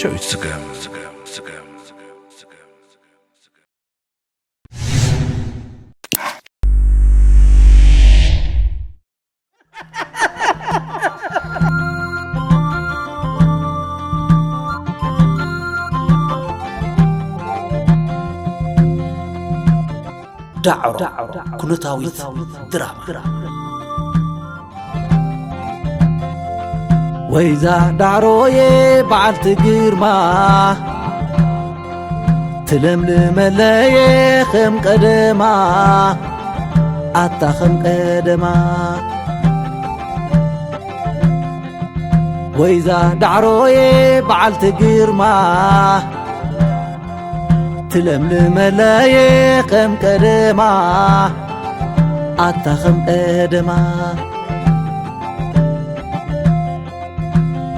ሸዊት ስገም። ዳዕሮ ኩነታዊት ድራማ። ወይዛ ዳዕሮዬ በዓልቲ ግርማ፣ ትለምልመለየ ከም ቀደማ፣ ኣታ ከም ቀደማ። ወይዛ ዳዕሮዬ በዓልቲ ግርማ፣ ትለምልመለየ ከም ቀደማ፣ ኣታ ከም ቀደማ።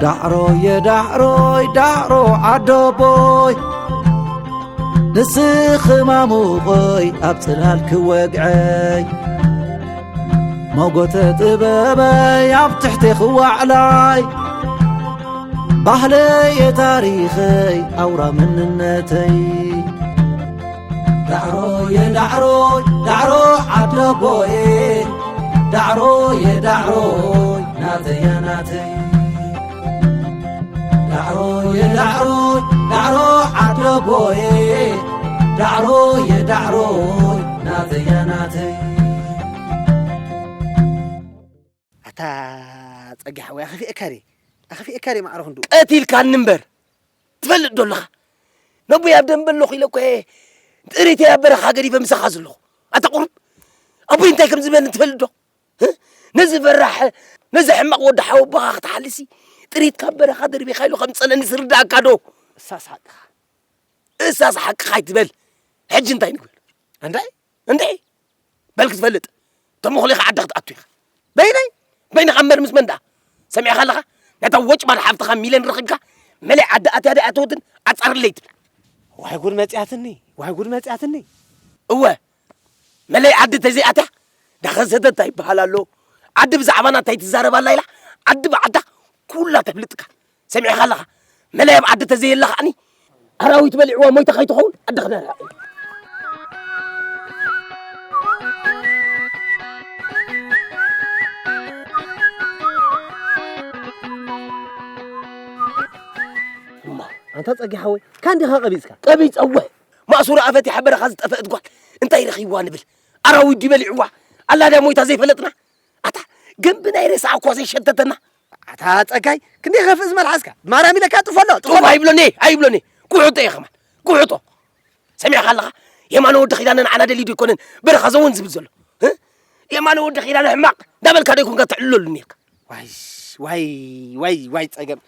ዳዕሮየ ዳዕሮይ ዳዕሮ ዓደቦይ፣ ንስኺ ማሙቐይ ኣብ ጽላል ክወግዐይ፣ መጎተ ጥበበይ ኣብ ትሕቲ ክዋዕላይ፣ ባህለየ ታሪኸይ ኣውራ መንነተይ። ዳዕሮየ ዳዕሮይ ዳዕሮ ዓደቦየ፣ ዳዕሮየ ዳዕሮይ ናተያ ናተይ። ዳዕሮየ ዳዕሮይ ዳዕሮ ዓደቦየ፣ ዳዕሮየ ዳዕሮይ ናተያ ናተይ። ኣታ ጸጊ ሓወይ፣ ኣኸፊእካ ድየ? ኣኸፊእካ ድየ ማዕረ ክንዱ? ቀቲልካኒ እምበር። ትፈልጥ ዶ ኣለኻ? ነቦይ ኣብ ደንበ ኣለኹ ኢለ እኮ እየ ጥሪተይ ኣብ በረኻ ገዲፈ ምሳኻ ዘለኹ። ኣታ ቁሩብ ኣቦይ እንታይ ከም ዝበለኒ ትፈልጥ ዶ? ህ? ነዚ ፈራሕ፣ ነዚ ሕማቕ ወዲ ሓወቦኻ ክትሓልሲ ጥሪት ካብ በረኻ ደርቢኻ ኢሉ ከም ዝጸለኒ ዝርዳእካ ዶ? እሳስ ሓቅኻ። እሳስ ሓቅኻ ኣይትበል። ሕጂ እንታይ ንግበር? እንታይ? እንታይ? በል ክትፈልጥ። ተመኹሊኻ ዓዲ ክትኣቱ ኢኻ። በይነይ? በይንኻ እምበር ምስ መን ደኣ? ሰሚዕኻ ኣለኻ? ነታ ወጭባን ሓፍትኻ ሚለን ረኺብካ መለይ ዓዲ ኣትያ ደኣ ኣይትወትን? ኣጻርለይ ትብል። ዋይ ጉድ መጽያትኒ፣ ዋይ ጉድ መጽያትኒ። እወ፣ መለይ ዓዲ ተዘይኣትያ ዳኸሰተት ኣይበሃል ኣሎ። ዓዲ ብዛዕባና እንታይ ትዛረብ ኣላ ኢላ ዓዲ ብዓዳ ኩላ ተፍልጥካ። ሰሚዕኻ ኣለኻ? መለይ ኣብ ዓዲ ተዘየላ ከዓኒ ኣራዊት በሊዕዋ ሞይታ ከይትኸውን ዓዲ ክነርሕቕ። እማ፣ ኣንታ ጸጊ ሓወይ፣ ካን ዲኻ ቀቢጽካ? ቀቢጸ እወ። ማእሱራ ኣፈቲሓ በረኻ ዝጠፈአት ጓል እንታይ ረኺብዋ ንብል? ኣራዊት ድዩ በሊዕዋ? ኣላ ድያ ሞይታ ዘይፈለጥና? ኣታ ገንቢ ናይ ሬሳ እኳ ዘይሸተተና። ኣታ ጸጋይ፣ ክንደይ ከፍእ ዝመልሓስካ? ማርያም ኢለካ ጥፎ ኣሎ፣ ጥፎ ጥፎ ኣሎ። ኣይብሎኒ፣ ኣይብሎኒ። ጉሕጦ እየ ከማን። ጉሕጦ። ሰሚዕካ ኣለኻ? የማነ ወዲ ኪዳነ ንዓና ደልዩ ዶ ኣይኮነን በረኻ ዘወን ዝብል ዘሎ? እ? የማነ ወዲ ኪዳነ ሕማቕ እንዳበልካ ዶ ኣይኮንካ ትዕልለሉ ነርካ? ዋይ፣ ዋይ፣ ዋይ፣ ዋይ ጸገም።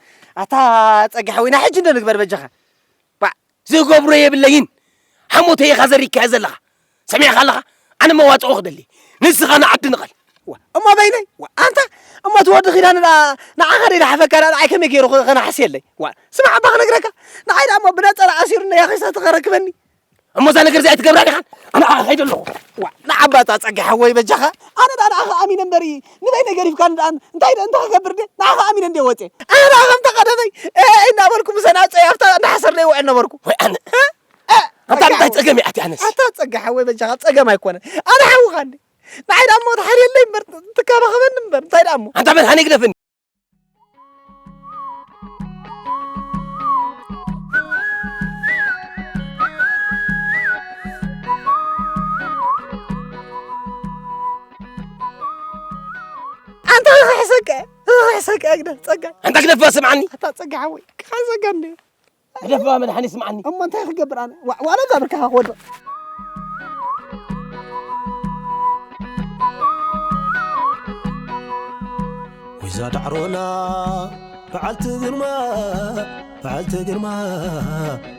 ኣታ ጸጋ ሓወይ፣ ናይ ሕጂ እንዶ ንግበር በጃኻ። ባዕ፣ ዝገብሮ የብለይን። ሓሞተይ ኢኻ ዘሪካዮ ዘለኻ። ሰሚዕካ ኣለኻ? ኣነ መዋጽኦ ክደሊ። ንስኻ ንዓዲ ንቐል። ዋ፣ እሞ በይነይ? ዋ፣ ኣንታ፣ እሞ እቲ ወዲ ኪዳነ ደኣ ንዓኻ ደይ ዝሓፈካ ደኣ ንዓይ ከመይ ገይሩ ኸ-፣ ከነሓስየለይ? ዋ፣ ስማዕ እባ ክነግረካ። ንዓይ ደኣ እሞ ብነጸላ ኣሲሩኒ ያኺሳት ከረክበኒ። እሞ እዛ ነገር እዚኣ ኣይትገብራ ዲኻ? ኣነ ከዓ ኸይደ ኣለኹ። ዋ፣ ንዓባጣ ጸጋ ሓወይ በጃኻ። ኣነ ደኣ ንዓኻ ኣሚነ እምበሪ፣ ንበይነይ ገዲፍካኒ ደኣ እንታይ ደ-፣ እንታይ ክገብር ድየ? ንዓኻ ኣሚነ እንድየ ወፅየ። ኣነ ደኣ ከም ተቐደመይ፣ እ፣ እናበልኩ ምሰን ኣፀይ ኣብታ እንዳሓሰርለ ይውዕል ነበርኩ። ወይ ኣነ። እ፣ እ፣ ኣታ ጸጋ እንታይ ሓወይ። ጸገም እያ ኣቲ ኣነስ? ኣታ ጸጋ ሓወይ በጃኻ፣ ጸገም ኣይኮነን። ኣነ ሓውኻ እንደ። ንዓይ ደኣ እሞ ትሓርየለይ እምበር፣ ትከባኸበኒ እምበር፣ እንታይ ደኣ እሞ? ኣንታ መድሃኔ ግደፍኒ። ኣንታ ክሕሰካ፣ ክሕሰካ ግደ ጸጋ። ኣንታ ግደፍ ስምዓኒ። ኣታ ጸጋ ሓወይ፣ ክሕሰካ እንደ። ግደፍ መድሓኒ ስምዓኒ። እሞ እንታይ ክገብር ኣነ? ዋ-፣ ዋላ እዛ ብርካኻ ክወድቕ። ወይዛ ዳዕሮና በዓልቲ ግርማ፣ በዓልቲ ግርማ፣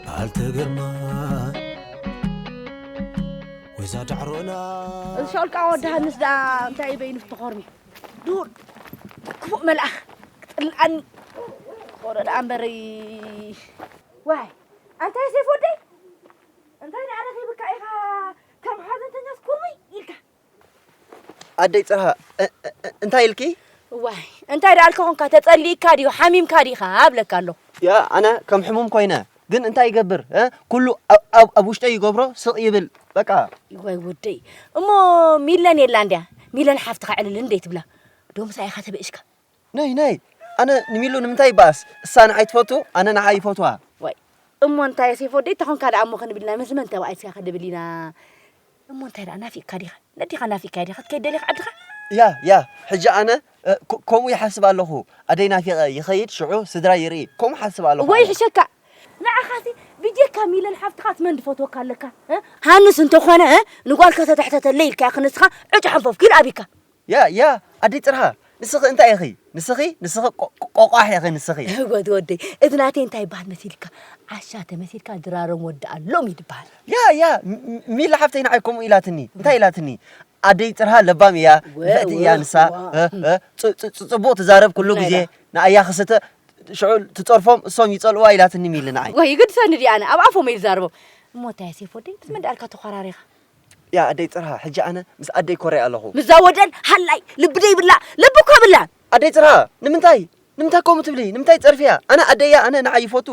በዓልቲ ግርማ። ወይዛ ዳዕሮና። እዚ ሻውል ከዓ ወዲ ሃንስ ደኣ እንታይ በይኑ ፍትኾርሚ? ዱር ክፉእ መልኣኽ ክጥልኣኒ። ኾረ ደኣ እምበረይ። ዋይ፣ ኣንታይ ሴፍ ወደይ? እንታይ ደኣ ረኺብካ ኢኻ ከም ሓዘንተኛስ ኩርምይ ኢልካ? ኣደይ ጽርሃ፣ እ-፣ እ-፣ እ-፣ እንታይ ኢልኪ? ዋይ፣ እንታይ ደኣ ኢልካ ኾንካ? ተጸሊእካ ድዩ? ሓሚምካ ዲኻ? እብለካ ኣለኹ። ያ ኣነ ከም ሕሙም ኮይነ ግን እንታይ ይገብር እ? ኩሉ ኣብ- ኣብ ኣብ ውሽጠይ ይገብሮ ስቕ ይብል በቃ። ወይ ወደይ፣ እሞ ሚለን የላ እንድያ። ሚለን ሓፍትኻ ዕልል እንደ ትብላ ዶ ምሳኣ ኢኻ ተበእሽካ? ነይ ነይ ኣነ ንሚሉ ንምንታይ ይበኣስ? እሳ ንዓይ ትፈቱ ኣነ ንዓ ይፈትዋ። ወይ እሞ እንታይ ሴፍ ወደይ ተኾንካ ደኣ እሞ ክንብልና ምስ መን ተባኢስካ ክንብል ኢና? እሞ እንታይ ደኣ ናፊቕካ ዲኻ? ነዲኻ ናፊቕካ ዲኻ? ክትከይድ ደሊኻ ዓድኻ? ያ ያ ሕጂ ኣነ እ፣ ኮ- ከምኡ ይሓስብ ኣለኹ። ኣደይ ናፊቐ ይኸይድ ሽዑ ስድራ ይርኢ ከምኡ ሓስብ ኣለኹ። ወይ ኣነ። ሕሸካ ንዓኻሲ ብጀካ ሚለን ሓፍትኻስ መን ድፈትወካ ኣለካ? እ? ሃንስ እንተኾነ እ? ንጓል ከተተሕተተለ ኢልካ ክንስኻ ዕጭ ሓንፈፍ ኪል ኣቢካ። ያ ያ ኣደይ ጽርሃ ንስኺ እንታይ ኢኺ? ንስኺ ንስኺ ቆ- ቆ- ቆቋሕ ኢኺ ንስኺ። እወት ወደይ እዚ ናተይ እንታይ ይበሃል መሲልካ? ዓሻ ተመሲልካ ድራሮም ወዲ ኣሎም እዩ ዝበሃል። ያ ያ ም- ም- ሚላ ሓፍተይ ንዓይ ከምኡ ኢላትኒ። እንታይ ኢላትኒ? ኣደይ ጽርሃ ለባም እያ፣ ንፍዕቲ እያ ንሳ። ጽቡቅ ትዛረብ ኩሉ ግዜ ንኣያ ክስተ ሽዑ ትጸርፎም እሶም ይጸልዋ ኢላትኒ ሚሊ ንዓይ። ወይ ግድሰኒ ድኣ ኣነ ኣብ ኣፎም እየ ዝዛረቦም። እሞ እንታይ ሴፍ ወደይ ምስ መን ደኣልካ ተኾራሪኻ? ያ ኣደይ ጽርሃ ሕጂ ኣነ ምስ ኣደይ ኮረይ ኣለኹ። ምዛ ወደን ሃላይ ልቢ ደይብላ ልቢ እኮ ብላ። ኣደይ ጽርሃ ንምንታይ ንምንታይ ከምኡ ትብሊ? ንምንታይ ትጸርፍያ? ኣነ ኣደያ ኣነ ንዓይ ይፈቱ።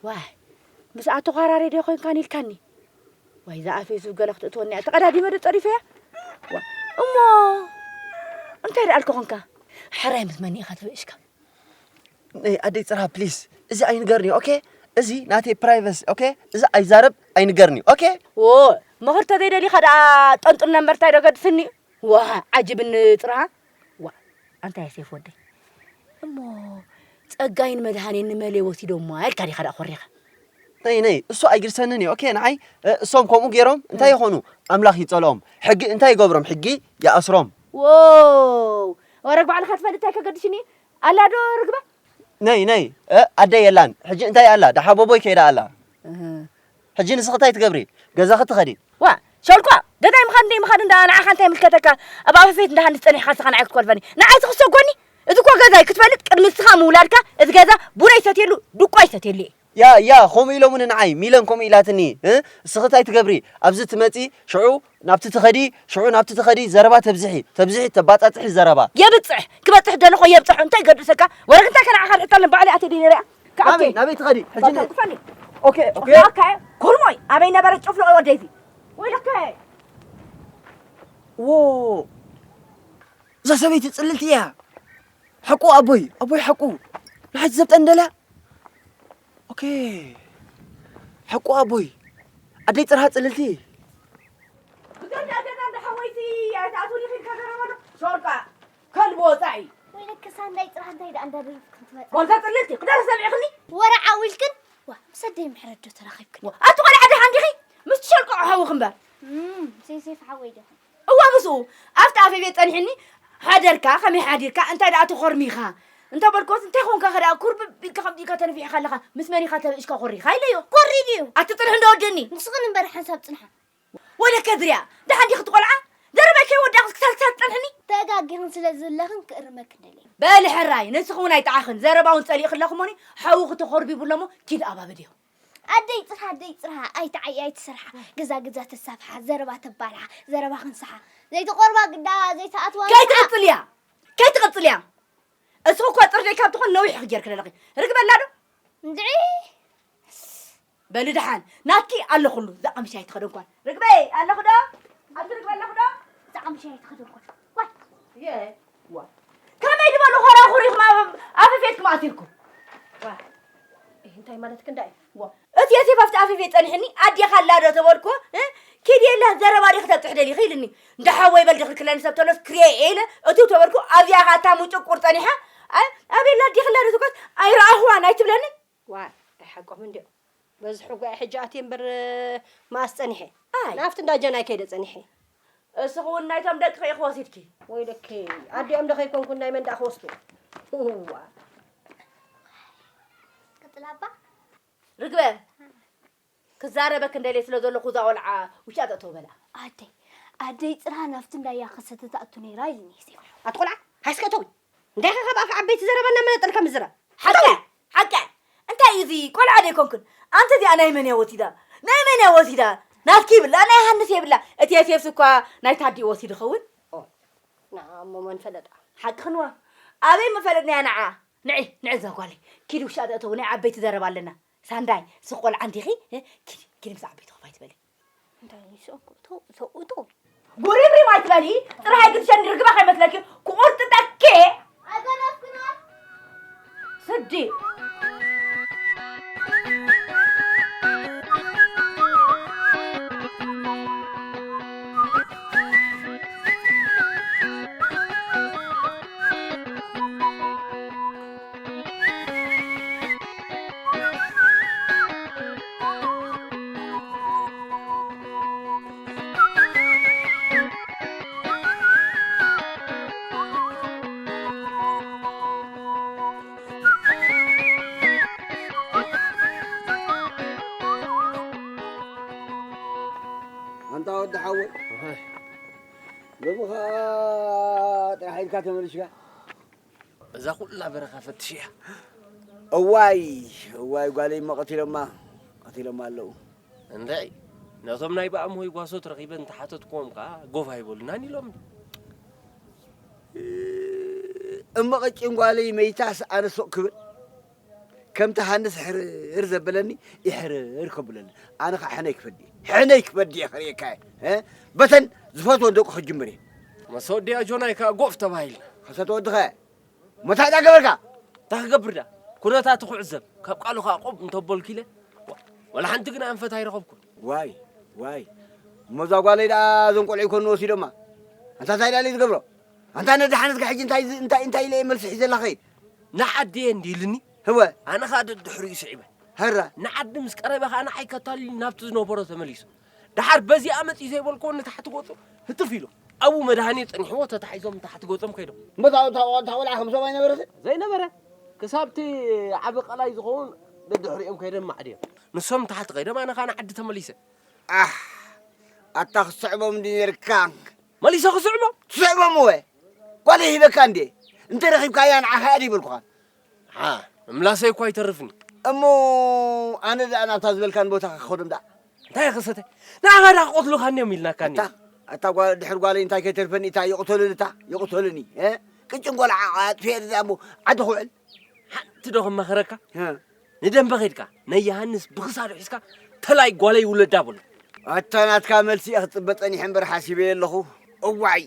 ዋይ ምስኣ ተዃራሪ ዶ ኮይንካን ኢልካኒ? ዋይ ዝኣፈይ ሱብ ገለ ክትእትወኒ እያ ተቐዳዲመ ዶ ጸሪፈያ? ዋ እሞ እንታይ ደኣ ኣልኮ ኾንካ? ሕራይ ምስ መን ኢኻ ተበእሽካ? ነይ ኣደይ ጽርሃ ፕሊስ እዚ ኣይንገርኒ ኦኬ? እዚ ናተይ ፕራይቨሲ ኦኬ? እዚ ኣይዛረብ ኣይንገርኒ ኦኬ? ዎ ምኽሪ ተዘይደሊኻ ደኣ ጠንጥል ነምበር እንታይ ዶ ገድስኒ? ዋ ዓጅብኒ ጽርሃ። ዋ ኣንታ የሴፍ ወደይ እሞ ጸጋይን መድሃኔን ንመሌ ወሲዶማ ኢልካ ዲኻ ደኣ ኮሪኻ? ነይ ነይ እሱ ኣይግድሰንን እዩ ኦኬ ንዓይ እሶም ከምኡ ገይሮም እንታይ ይኾኑ ኣምላኽ ይጸልኦም ሕጊ እንታይ ይገብሮም ሕጊ ይኣስሮም። ዎው ወረግ ባዕልኻ ትፈልጥ እንታይ ከገድሽኒ ኣላ ዶ ርግበ? ነይ ነይ ኣደ የላን ሕጂ እንታይ ኣላ ደሓቦቦይ ከይዳ ኣላ። ሕጂ ንስኺ እንታይ ትገብሪ? ገዛኺ ትኸዲ። ዋ ሸልኳ ገዛይ ምኻድ እንደይ ምኻድ እንዳ ንዓኻ እንታይ ይምልከተካ? ኣብ ኣፈፌት እንዳ ሃንስ ጸኒሕካ ንስኻ ንዓይ ክትኮልፈኒ ንዓይ ትኽሰጎኒ? እዚ እኮ ገዛይ ክትፈልጥ ቅድሚ ንስኻ ምውላድካ እዚ ገዛ ቡና ይሰትየሉ ዱቋ ይሰትየሉ እየ። ያ ያ ከምኡ ኢሎምኒ ንዓይ ሚለን ከምኡ ኢላትኒ። እስኺ እንታይ ትገብሪ ኣብዚ ትመጺ ሽዑ ናብቲ ትኸዲ ሽዑ ናብቲ ትኸዲ ዘረባ ተብዝሒ ተብዝሒ ተባጻጽሒ ዘረባ። የብጽሕ ክበጽሕ ደለኹ የብጽሕ እንታይ ገድሰካ? ወረግ እንታይ ከነዓኻ ርሕታ ንባዕለይ ኣትየ ደይ ነሪኣ ክኣቱ ናበይ ናበይ ትኸዲ? ሕጂ ን- ክፈኒ ኦኬ ኦኬ ኦኬ ኮርሞይ ኣበይ ነበረ ጭፍልቆ ወደይዚ ወይለከ ዎ እዛ ሰበይቲ ጽልልቲ እያ። ሓቁ ኣቦይ ኣቦይ ሓቁ ንሓቲ ዘብጠን ደልያ ኦኬ ሓቁ ኣቦይ ኣደይ ጽርሃ ጽልልቲ ብገዛ ገዛ እንዳ ሓወይቲ ኣይትኣትውን ኢኺ ከዘረበሉ ሾርቃ ከልቢ ወጻኢ ወይለከ ሳንዳይ ጽርሃ እንታይ ደኣ እንዳደረፍክን ትመጻ ወዛ ጽልልቲ ክደር ሰሚዕኽኒ ወረ ዓው ኢልክን ዋ ምስ ኣደይ ምሕረት ዶ ተራኺብክን ኣቲ ቆልዓ ደሓን ዲኺ ምስቲ ሸርቆ ሓውኺ እምበር እም፣ ሴፍ ሴፍ ሓወይ ዲኺ እዋ ምስኡ ኣብቲ ኣፈይ ቤት ጸኒሕኒ ሓደርካ ከመይ ሓዲርካ እንታይ ደኣ ተኾርሚኻ እንተ በልኮስ እንታይ ኾንካ ከ ደኣ ኩርብብ ኢልካ ከምዚ ኢልካ ተነፊሕካ ኣለኻ ምስ መን ኢኻ ተበእሽካ ኮሪኻ ኢለዮ ኮሪ ድዩ ኣቲ ጽንሒ እንዶ ወደኒ ንስኽን እምበር ሓንሳብ ጽንሓ ወደ ከድርያ ደሓን ዲኺ ትቆልዓ ዘረባይ ከይወዳእክስ ክሳብ ክሳብ ትጸንሕኒ ተጋጊኽን ስለ ዘለኽን ክእርመክን ደልየ በሊ ሕራይ ንስኺ እውን ኣይጠዓኽን ዘረባ እውን ጸሊእኺ ኣለኹ እሞኒ ሓውኺ ተኾርቢቡ ኣሎ እሞ ኪድ ኣባብልዮ ኣደይ ፅርሓ ኣደይ ፅርሓ ኣይትዓይ ኣይትሰርሓ ገዛ ገዛ ተሳፍሓ ዘረባ ተባልሓ ዘረባ ክንስሓ ዘይተቆርባ ግዳ ዘይተኣትዋ ንስሓ። ከይትቅፅልያ ከይትቅፅልያ እስኺ እኮ ፅርደይ ካብ ትኾን ነዊሕ ኢኺ ጌርክን ኣለኺ ርግበላ ዶ እንድዒ በሊ ደሓን ናትኪ ኣለኹሉ እዛ ቀምሽ ኣይትኸደንኳን ርግበይ ኣለኹ ዶ ኣብቲ ርግበ ኣለኹ ዶ እዛ ቀምሽ ኣይትኸደንኳን ዋይ የ ዋ ከመይ ዝበሉ ኾራኹር ኢኹም ኣብ ኣፈፌትኩም ኣሲርኩም ዋ እንታይ ማለት ክንዳ እዩ ዋ እቲ የሴፍ ኣብቲ ኣፈፌት ጸኒሕኒ ኣዴኻ ኣላ ዶ ተበልኩ እ? ኪድ የለ ዘረባ ዲኺ ተብጽሕ ደሊኺ ኢልኒ እንዳ ሓወይ በል ድኽልክለኒ ሰብ ተሎስ ክርየ እየ ኢለ እትው ተበልኩ ኣብዚኣ ኸኣ እታ ሙጭቁር ጸኒሓ ኣይ ኣቤላ ኣዴኽላ ዶ ትኮስ ኣይረኣኽዋን ኣይትብለኒ ዋይ ኣይሓቆም እንዲኦም በዝሑ ጓ ሕጂ ኣትየ እምበር መኣስ ጸኒሐ ኣይ ናብቲ እንዳ ጀናይ ከይደ ጸኒሐ እስኺ እውን ናይቶም ደቅኺ ኢኺ ወሲድኪ ወይለኪ ኣዲኦም ዶ ከይኮንኩን ናይ መን ደኣ ክወስዱ እዋ ቀጽላ ኣባ ርግበ ክዛረበክ እንደልየ ስለ ዘለኹ እዛ ቆልዓ ውሻ ጠጠው በላ ኣደይ ኣደይ ጽራ ናብቲ እንዳያ ከሰተ ትኣቱ ነይራ ኢልኒ ሴፍ ኣቲ ቆልዓ ሃይስከ እተዊ እንታይ ኢኻ ካብ ኣፍ ዓበይቲ ዘረባ እናመነጠልካ ምዝራብ ሓቂ ሓቂ እንታይ እዩ እዚ ቆልዓ ዶ ኣይኮንክን ኣንቲ እዚኣ ናይ መን እያ ወሲዳ ናይ መን እያ ወሲዳ ናትኪ ይብላ ናይ ሃንስ የብላ እቲ የሴፍስ እኳ ናይ ታዲ ወሲዱ ኸውን ንዓ እሞ መን ፈለጣ ሓቂ ክንዋ ኣበይ ምፈለጥናያ ንዓ ንዒ፣ ንዒ እዛ ጓለይ። ኪዲ ውሻ ተእተው፣ ናይ ዓበይቲ ዘረባ ኣለና። ሳንዳይ፣ ስቕ ቆልዓ እንዲኺ፣ እ፣ ኪዲ፣ ኪዲ ምስ ዓበይቲ ኮፍ ኣይትበሊ። እንታይ ይስእኩ? ተው፣ ተው፣ ተው። ጉሪምሪም ኣይትበሊ፣ ጥራይ ግድሸኒ ርግባ ከይመስለኪ፣ ክቑርጥጠኪ። ኣይገደፍኩናን። ስዲ። ኣንታ ወዲ ሓወይ፣ ሎሚ ኸኣ ጥራሕ ኢልካ ተመሊስካ? እዛ ኩላ በረኻ ፈትሽያ። እዋይ፣ እዋይ፣ ጓለይ እሞ ቀቲሎማ፣ ቀቲሎማ ኣለዉ። እንታይ? ነቶም ናይ በኣም ሆይ ጓሶት ረኺበ እንተሓተትክዎም ከኣ ጎፍ ኣይበሉናን ኢሎም። እሞ ቀጭን ጓለይ መይታስ ኣነ ሱቕ ክብል? ከምቲ ሃንስ ሕርር ዘበለኒ ይሕርር ከብለኒ። ኣነ ኸዓ ሕነይ ክፈዲ፣ ሕነይ ክፈዲ እየ ከርእየካ እየ። እ? በተን ዝፈትወን ደቁ ክጅምር እየ። መሰወዲ ኣጆናይ ከኣ ጎፍ ተባሂልና። ከሰተ ወድኸ? እሞ እንታይ ደኣ ገበርካ? እንታይ ክገብር ደኣ? ኩነታቱ ክዕዘብ፣ ካብ ቃሉ ከኣ ቆብ እንተበልኩ ኢለ፣ ዋ-፣ ዋላ ሓንቲ ግን ኣንፈት ኣይረኸብኩን። ዋይ፣ ዋይ። እሞ እዛ ጓለይ ደኣ እዞም ቆልዑ ይኮኑ ወሲዶማ? ኣንታ እንታይ ደኣ ኢለ ዝገብሮ? ኣንታ ነደሓነትካ ሕጂ እንታይ ዝ-፣ እንታይ፣ እንታይ ኢለ እየ መልሲ ሒዘላ ኸይድ? ንዓዲ እየ እንዲ ኢልኒ። ህወ። ኣነ ኸኣ ደድሕሪኡ ስዒበ። ሀራ። ንዓዲ ምስ ቀረበ ኸኣ ንዓይ ከታልል ናብቲ ዝነበሮ ተመሊሱ። ደሓር በዚኣ መጺኡ ዘይበልክዎ ንታሕቲ ገጹ ህትፍ ኢሉ። ኣብኡ መድሃኔ ጸኒሕዎ ተታሒዞም ንታሕቲ ገጾም ከይዶም። እሞ እታ፣ እታ፣ እታ ቆልዓ ከም ሰብ ኣይነበረትን? ዘይነበረ። ክሳብቲ ዓቢ ቀላይ ዝኸውን ደድሕሪኦም ከይዶም ማዕድዮም። ንሶም ንታሕቲ ከይዶም ኣነ ኸኣ ንዓዲ ተመሊሰ። ኣሕ፣ ኣታ ክትስዕቦም እንዲ ነርካ። መሊሰ ክስዕቦም? ትስዕቦም እወ። ጓለይ ሂበካ እንዴ? እንተ ረኺብካያ ንዓኻ እያ ደይበልኩኻን። ሓ፣ እምላሰይ እኳ ኣይተርፍኒ። እሞ ኣነ ደኣ ናብታ ዝበልካን ቦታ ክኸዶም ደኣ። እንታይ ከሰተ? ንዓኻ ደኣ ክቐትሉኻን እዮም ኢልናካኒ። ኣታ፣ ኣታ ጓ-፣ ድሕር ጓለይ እንታይ ከይተርፈኒ እታ ይቕተሉኒ እታ፣ ይቕተሉኒ፣ እ? ቅጭን ጓል ዓ-፣ ኣጥፊኤ ደኣ እሞ ዓዲ ክውዕል። ሓንቲ ዶ ክመኸረካ? እ። ንደንበ ኸይድካ፣ ናይ ዮሃንስ ብኽሳዱ ሒዝካ፣ ተላይ ጓለይ ውለዳ በሎ። ኣታ ናትካ መልሲ እየ ክጽበ ጸኒሐ እምበር ሓሲበዮ ኣለኹ። እዋይ፣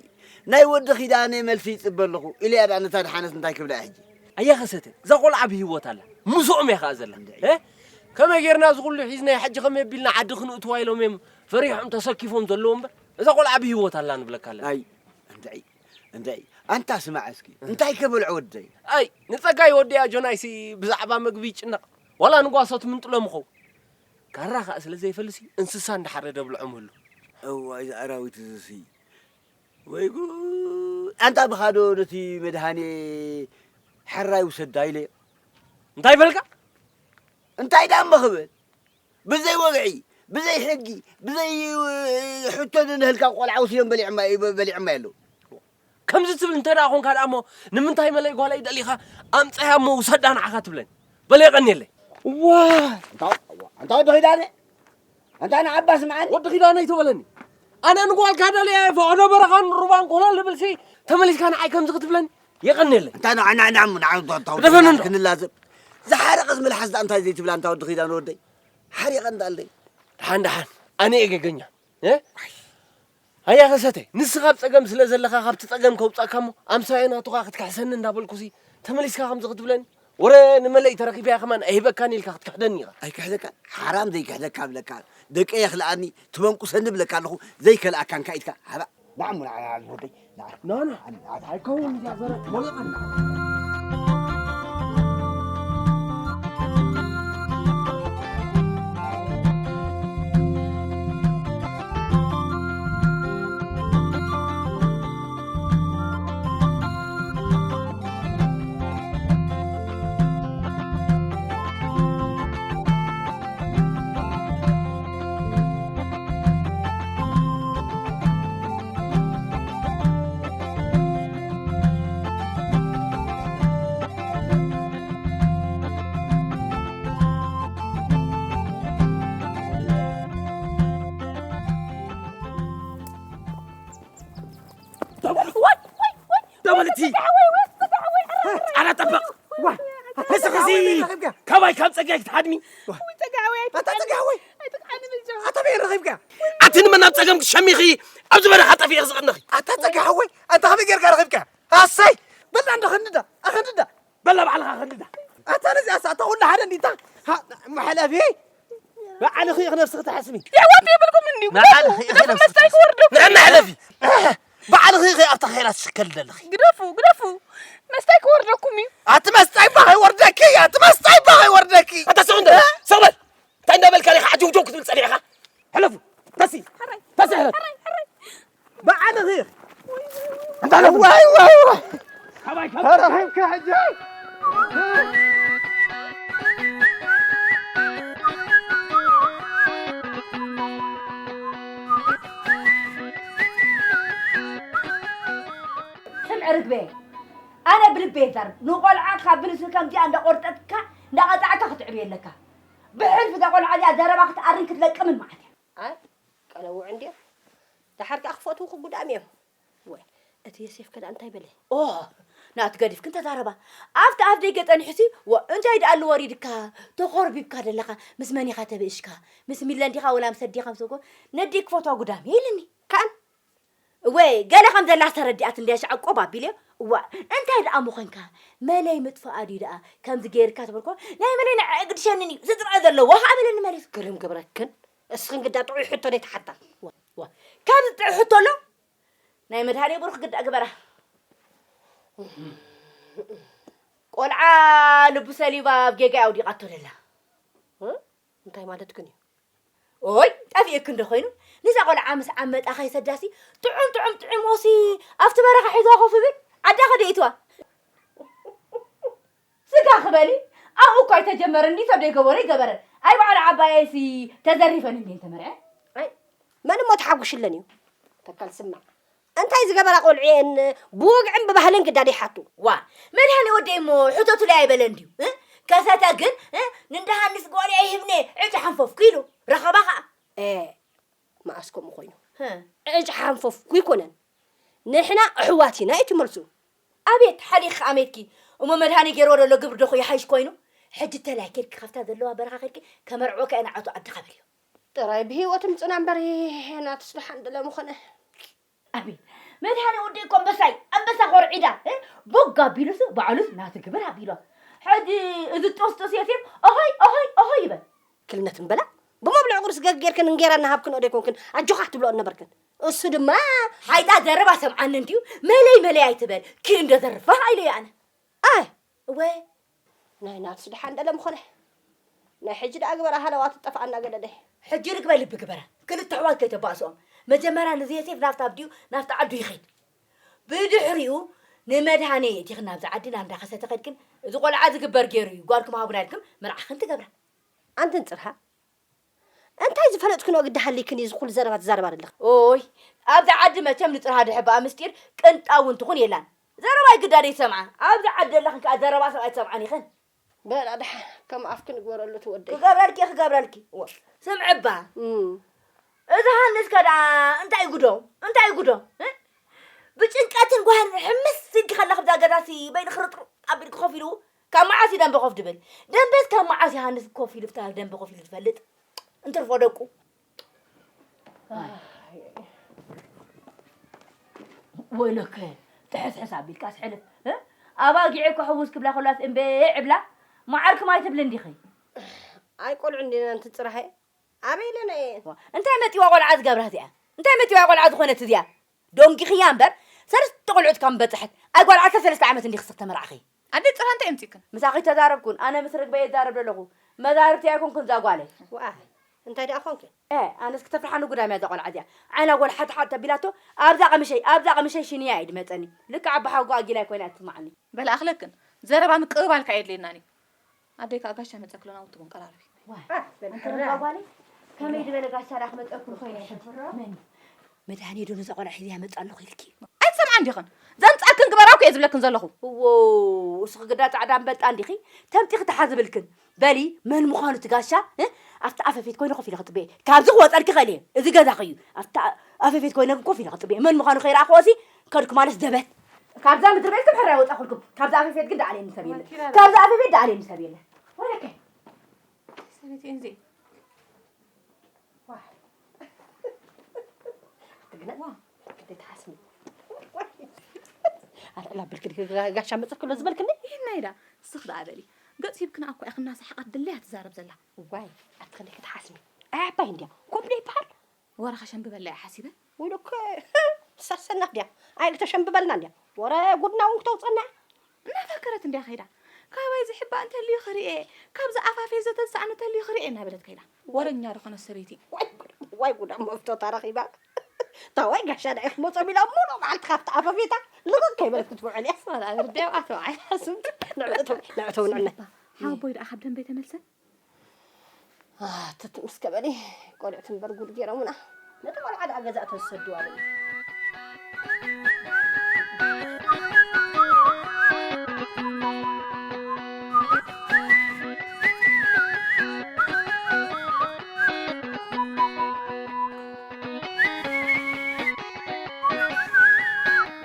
ናይ ወዲ ኪዳነ መልሲ ይጽበ ኣለኹ ኢለያ ደኣ ነታ ደሓነት እንታይ ክብላ እየ ሕጂ? ኣያ ከሰተ፣ እዛ ቆልዓ ብህይወት ኣላ። ምስኦም እያ ኸኣ ዘላ። እንድዒ። እ? ከመይ ጌርና እዚ ኹሉ ሒዝና ሕጂ ከመይ ኣቢልና ዓዲ ክንእትዋ ኢሎም እዮም ፈሪሖም ተሰኪፎም ዘለዉ እምበር፣ እዛ ቆልዓ ብህይወት ኣላ ንብለካ ኣለና። ኣይ፣ እንድዒ፣ እንድዒ። ኣንታ ስማዕ እስኪ፣ እንታይ ከበልዖ ወደይ? ኣይ፣ ንጸጋይ ወደይ ኣጆናይሲ ብዛዕባ መግቢ ይጭነቕ። ዋላ ንጓሶት ምንጥሎም ይኸውን። ካራ ኸኣ ስለ ዘይፈልሲ፣ እንስሳ እንዳሓረደ ብልዖም ህሉ። እዋይ፣ እዚ ኣራዊት እዚሲ። ወይ ጉድ! ኣንታ ብኻዶ ነቲ መድሃኔ ሓራይ ውሰዳ ኢለዮ። እንታይ በልካ? እንታይ ደኣ እሞ ክብል? ብዘይ ወግዒ፣ ብዘይ ሕጊ፣ ብዘይ፣ እ፣ ሕቶ ንንህልካ ቆልዓ ወሲዶም በሊዖማ፣ በሊዖማ ኣለዉ። ከምዚ ትብል እንተ ደኣ ኾንካ ደኣ እሞ፣ ንምንታይ መለይ ጓለይ ደሊኻ ኣምጻያ እሞ ውሰዳ ንዓኻ ትብለኒ? በል የቐንየለይ። ዋ! ኣንታ፣ ኣንታ ወዲ ኺዳነ፣ ኣንታ ንዓባ ስምዓኒ። ወዲ ኺዳነ ኣይትበለኒ። ኣነ ንጓልካ ደልየ ፈቐዶ በረኻን ሩባን ኮለል ልብልሲ ተመሊስካ ንዓይ ከምዚ ክትብለኒ? የቐንየለይ። ኣንታ ንዓ፣ ንዓ፣ ንዓ፣ ንዓ፣ ኣንታ፣ ኣንታ፣ ግደፈኒ እንዶ። ክንላዘብ። ዝሓረቐስ መልሓስ ደኣ እንታይ ዘይትብላ ኣንታ ወዲ ኺዳነ ወደይ? ሓሪቐ እንዳለይ። ደሓን፣ ደሓን። ኣነ እየ ገገኛ። እ? ኣያ ከሰተ፣ ንስኻ ኣብ ጸገም ስለ ዘለኻ ካብቲ ጸገም ከውጻእካ እሞ፣ ኣምሳዮ ናቱኻ ክትክሕሰኒ እንዳበልኩሲ፣ ተመሊስካ ከምዚ ክትብለኒ? ወረ ንመለይ ተረኺበያ ከማን ኣይህበካን ኢልካ ክትክሕደኒ ኢኻ። ኣይክሕደካን፣ ሓራም ዘይክሕደካ እብለካ። ደቀይ የኽልኣኒ፣ ትበንቁሰኒ እብለካ ኣለኹ፣ ዘይከልኣካን ከኣ ኢድካ ሃባ። ንዓ እሞ ንዓ፣ ንዓ፣ ዝወደይ፣ ንዓ። ና፣ ና። ንዓ፣ ንዓ። ኣይከውን እያ ዘረ-፣ ሞሊቐና። ደበል፣ ወይ፣ ወይ፣ ወይ፣ ደበል እቲ። ወይ፣ ወይ፣ ወይ፣ ወይ፣ ኧረ፣ ኧረ፣ ኧረ፣ ኧረ፣ ጠበቅ። ዋ፣ ኣበይ ረኺብካ? ካባይ ካብ ጸጋይ ክትሓድሚ። ወይ ጸጋይ ወይ ኣታ ጸጋይ ወይ ኣይትጥዓኒ ብልጆ ኣታ በይ ረኺብካ? ኣቲ ንመን ኣብ ጸገም ክትሸሚኺ ኣብዚ በረኻ ጠፊእኺ ዝቕነኺ። ኣታ ጸጋይ ወይ ኣታ ከመይ ጌርካ ረኺብካ? ኣሰይ በላ እንዶ ኸንድዳ ኣኸንድዳ በላ ባዕልኻ ኸንድዳ። ኣታ ነዚኣ ሳዕታ ኩሉ ሓደ እንዲታ መሕለፊ ባዕልኺ ኢኺ ነብስኺ ትሓስሚ። የወዲ የብልኩም እንዲሁ ግደፉ ባዕልኺ ኢኺ ግደፉ ነብስኺ መስታይ ክወርደኩም ንዕና ሕለፊ ባዕልኺ ኢኺ ኣብታ ኸይራ ትሽከል ዘለኺ። ግደፉ ግደፉ መስታይ ክወርደኩም እዩ። ኣቲ መስጣይ እባ ከይወርደኪ ኣቲ መስጣይ እባ ከይወርደኪ። ኣታ ስቕ እንደ ስቕ በል። እንታይ እንዳበልካ ዲኻ ዓጀውጀው ክትብል ጸኒሕኻ? ሕለፉ ተሲ ተሲ ሕለፍ። በዓልኺ እንታይ ሕለፉ? ዋይ ዋይ ዋይ ካባይ ካብ ተረኺብካ ሕጂ። ስምዒ ርግበ ኣነ ብልበ ይዛረብ ንቆልዓ ካብ ብልሱ ከምዚኣ እንዳቆርጠጥካ እንዳቐጣዕካ ክትዕብየ ኣለካ። ብሕልፊ እዛ ቆልዓ እዚኣ ዘረባ ክትኣርን ክትለቅምን ማለት እያ። ኣይ ቀለውዕ እንድዮም ደሓር ከኣ ክፈትውኺ ጉዳም እዮም። ወይ እቲ የሴፍ ከዳ እንታይ በለ? ኦ ናቱ ገዲፍክን ተዛረባ ኣብቲ ኣፍ ደገ ጸኒሑሲ ዋ እንታይ ደኣ ኣሎ ወሪድካ ተኾርቢብካ ደለኻ ምስ መን ኢኻ ተብእሽካ ምስ ሚለን ዲኻ ወላ ምስ ኣዴኻ ምስ እኮ ነዴ ክፈትዋ ጉዳም እየ ኢልኒ። ካን ወይ ገለ ከም ዘላ ተረዲኣት እንድያ ሻዕ ቆብ ኣቢለዮ እዋ እንታይ ደኣ ምኾንካ መለይ ምጥፋኣ ድዩ ደኣ ከምዚ ገይርካ ትበልኮ ናይ መለይ ንዓ እግድሸንን እዩ ዝጥርዐ ዘለዎ ከዓ በለኒ መሊሱ ግርም ግብረክን እስኽን ግዳ ጥዑይ ሕቶ ደይ ትሓታ ካብዚ ጥዑይ ሕቶ ኣሎ ናይ መድሃኔ ብሩኽ ግዳ ግበራ ቆልዓ ልቡ ሰሊባ ኣብ ጌጋ ኣውዲቓቶ ደላ እንታይ ማለትክን እዩ ኦይ ጠፊእክ እንዶ ኮይኑ ንዛ ቆልዓ ምስ ዓመጣ ከይሰዳሲ ጥዑም ጥዑም ጥዑም ኦሲ ኣብቲ በረኻ ሒዛ ኮፍ ብል ዓዳ ከደይትዋ ስጋ ክበሊ ኣብኡ እኳ ኣይተጀመረ እንዲ ሰብ ደይገበሮ ይገበረ ኣይ በዓል ዓባየሲ ተዘሪፈን እንዴን ተመርዐ ኣይ መን እሞ ተሓጉሽለን እዩ ተካል ስማዕ እንታይ ዝገበራ ቆልዑ እየን ብወግዕን ብባህልን ግዳድ ይሓቱ። ዋ መድሃኔ ወደይ እሞ ሕተቱለይ ኣይበለን ድዩ? ከሰተ ግን ንንደሃንስ ጓል ኣይህብኔ ዕጭ ሓንፈፍኩ ኢሉ ረኸባ ኸዓ። ኤ መኣስ ከምኡ ኮይኑ ዕጭ ሓንፈፍኩ ይኮነን ንሕና ኣሕዋት ኢና እዩ ትመልሱ። ኣቤት ሓሊኽኺ ኣሜትኪ እሞ መድሃኔ ገይርዎ ዘሎ ግብሪ ዶ ይሓይሽ ኮይኑ? ሕጂ ተላይ ኬድኪ ካብታ ዘለዋ በረኻ ኬድኪ ከመርዕወካ እየ ንዓቱ ዓድኻ በልዮ። ጥራይ ብህይወት ምፅና እምበር ናትስ ደሓን ድለ ምኾነ። ኣቤት መድሃኔ ወደይ እኮ ኣንበሳይ ኣንበሳ ኮርዒዳ ቦግ ኣቢሉስ ባዕሉስ ናቱ ግብር ኣቢሎ ሕጂ እዚ ጥስጥስ የሲብ ኦሆይ ኦሆይ ኦሆይ ይበል ክልነት እምበላ ብመብልዕ ቁርስ ገግ ጌርክን እንጌራ እናሃብክን ዶ ኣይኮንክን ኣጆኻ ክትብልኦ ነበርክን እሱ ድማ ሓይጣ ዘረባ ሰምዓኒ እንድዩ መለይ መለይ ኣይትበል ክል እንደ ዘርፋ ኣይለይ ኣነ ኣይ እወ ናይ ናትስ ደሓን ደለ ምኾነ ናይ ሕጂ ደኣ ግበራ ሃለዋ ትጠፍኣና ገለ ደይ ሕጂ ርግበ ልቢ ግበራ ክልተ ኣሕዋት ከይተባእስኦም መጀመርያ ንዝየሴፍ ናብታ ኣብዲኡ ናብቲ ዓዱ ይኸይድ ብድሕሪኡ ንመድሃኔ እቲኽን ናብዚ ዓዲ ናብ እንዳኸሰተ ከድክን እዚ ቆልዓ ዝግበር ገይሩ እዩ ጓልኩም ሃቡና ኢልክም መርዓኽን ትገብራ ኣንትን ፅርሃ እንታይ ዝፈለጥክንኦ ግዲ ሃሊክን እዩ ዝኩሉ ዘረባ ትዛረባ ዘለኺ? ኦይ ኣብዚ ዓዲ መቸም ንጽርሃ ድሕባኣ ምስጢር ቅንጣው እውን ትኹን የላን። ዘረባይ ግዳ ደይትሰምዓ ኣብዚ ዓዲ ዘለኽን ከኣ ዘረባ ሰብ ኣይትሰምዓን ኢኽን። በላ ደሓን ከም ኣፍኪ ንግበረሉ እቲ ወደይ። ክገብረልኪ እየ ክገብረልኪ። እወ ስምዒ እባ እም። እዚ ሃንስ ከ ደኣ እንታይ ጉዶ እንታይ ጉዶ እ? ብጭንቀትን ጓህን ሕምስ ኢልኪ ከለኺ ብዛ ገዛሲ በይንኺ ርጥርጥ ኣቢልኪ ኮፍ ኢሉ ካብ መዓስ እዩ ደንበ ኮፍ ድብል? ደንበስ ካብ መዓስ ዮሃንስ ኮፍ ኢሉ ፍታ ደንበ ኮፍ ኢሉ ዝፈልጥ? እንትርፎ ደቁ። ወይለከ ትሕስሕስ ኣቢልካስ ሕልፍ እ? ኣባጊዕ እኮ ሕውስ ክብላ ከሏስ እምበ ዕብላ መዓርኩም ኣይትብልን ዲኺ? ኣይ ቆልዑ እንዲና እንትፅራሃየ ኣበይ ኢለና እየን? እንታይ መፂዋ ቆልዓ ዝገብራ እዚኣ? እንታይ መፂዋ ቆልዓ ዝኾነት እዚኣ? ዶንጊኽያ እምበር ሰለስተ ቆልዑት ካብ ምበፅሐት ኣይ ጓል ዓሰርተ ሰለስተ ዓመት እንዲኽስኽ ተመርዓኺ ኣደ ፅራ እንታይ የምፅእክን ምሳኺ ተዛረብኩን ኣነ ምስ ርግበ የዛረብ ዘለኹ መዛርብቲ ኣይኮንኩን እዛ ጓለይ ወኣይ እንታይ ደኣ ኮንክን እ ኣነስ ክተፍርሓኒ ጉዳም እያ እዛ ቆልዓ እዚኣ ዓይና ጎልሓትሓት ተቢላቶ ኣብዛ ቀምሸይ ኣብዛ ቀምሸይ ሽንያ እዩ ድመፀኒ ልክዕ ኣባሓጎ ኣጊላይ ኮይና እያ ትስማዓኒ በላ ኣኽለክን ዘረባ ምቅብባልካ የድልየናን እዩ ኣደይ ከዓ ጋሻ መፀክሎ ናውቲ ውን ቀራርቢ ዋይ ኣንተ ርግባ ጓለይ ከመይ ዝበለ ጋሻ ዳ ክመፀኩም ኮይነ ሕጂ መን እዩ መድሃኔ ዶ ነዛ ቆልዓ ሒዘያ መፃ ኣለኹ ኢልኪ ኣይትሰምዓን ዲኽን ዘምፃክን ግበራው ከየ ዝብለክን ዘለኹ እዎ እስኺ ግዳ ፃዕዳ ኣንበጣ እንዲኺ ተምፂኺ ተሓዝብልክን በሊ መን ምዃኑ እቲ ጋሻ ኣብቲ ኣፈፌት ኮይነ ኮፍ ኢለ ክፅበየ ካብዚ ክወፀልኪ ኸእል እየ እዚ ገዛኺ እዩ ኣብቲ ኣፈፌት ኮይነ ግን ኮፍ ኢለ ክፅበየ መን ምዃኑ ከይረኣኽዎሲ ከድኩ ማለት ዘበት ካብዛ ምድሪ ቤት ክብሕር ኣይወጣኹልኩም። ካብዛ ኣፈፌት ግን ደኣልየኒ ሰብ የለን። መኪና ዳ- ካብዛ ኣፈፌት ደኣልየኒ ሰብ የለን። ወረከ ሰበይቲ እንዚ ትግነ ክትሓስሚ ኣልዕላ ብልክዲ ጋሻ መፀክሎ ዝበልክኒ። ይህናይ ዳ ስኽ ደኣ በሊ። ገፅ ሂብክና እኮ ኢኽና ሰሓቐት ድለያ ትዛረብ ዘላ። ዋይ ኣትኽሊ ክትሓስሚ ኣይ ዓባይ እንድያ ኮብደ ይበሃል። ወረ ከሸንብበላ እየ ሓሲበ። ውሉክ ትሳሰና እንድያ። ኣይ ተሸንብበልና እንድያ። ወረ ጉድና እውን ክተውፀና። እናፈከረት እንድያ ከይዳ። ካባይ ዝሕባእ እንተልዩ ክርኤ፣ ካብዚ ኣፋፌ ዘተሳእኑ እንተልዩ ክርኤ እናበለት ከይዳ። ወረኛ ዝኾነ ሰበይቲ። ዋይ ጉድ፣ ዋይ ጉድ ኣብ መፍቶታ ረኺባ። ታዋይ ጋሻ ዳይ ክመጾም ኢላ ሙሉ መዓልቲ ካብቲ ኣፋፌታ ልቕቕ ከይበለት ክትውዕል እያ። ሰላ ብርድያ ኣተው ኣይሓስብ። ንዕእቶም ንዕእቶም ንዕነ። ሓቦይ ደኣ ካብ ደንበ ተመልሰ። ትትምስ ከበሊ ቆልዑት እምበር ጉድ ገይሮምና። ነቲ ቆልዓ ደኣ ገዛ ተዝሰድዋ በሉ።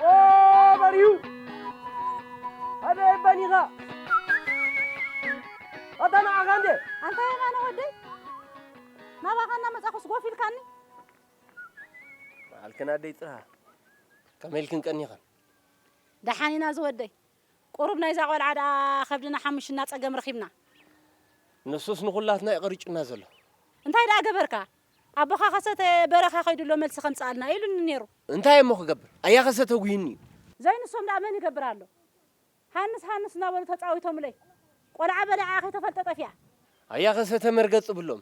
ኦ በሪሁ ኣደ በኒኻ ኣታ ንዓኻ እንዴ ኣንታ የማነ ወደይ ናባኻ እናመጻኹስ ጎፍ ኢልካኒ። በዓልክን ኣደይ ጽርሃ፣ ከመይ ኢልክን ቀኒኽን? ደሓን ኢና ዝወደይ። ቁሩብ ናይዛ ቆልዓ ደኣ ከብድና ሓሙሽና ጸገም ረኺብና። ንሱስ ንኹላትና እዩ ቀሪጩና ዘሎ። እንታይ ደኣ ገበርካ? ኣቦኻ ከሰተ በረኻ ከይዱ ኣሎ መልሲ ከምጽኣልና ኢሉኒ ነይሩ። እንታይ እሞ ክገብር? ኣያ ከሰተ ጉይኒ እዩ። ዘይንሶም ደኣ መን ይገብር ኣሎ? ሃንስ ሃንስ እናበሉ ተጻዊቶምለይ። ቆልዓ በሊዓ ከይተፈልጠ ጠፊኣ። ኣያ ከሰተ መርገጽ ብሎም።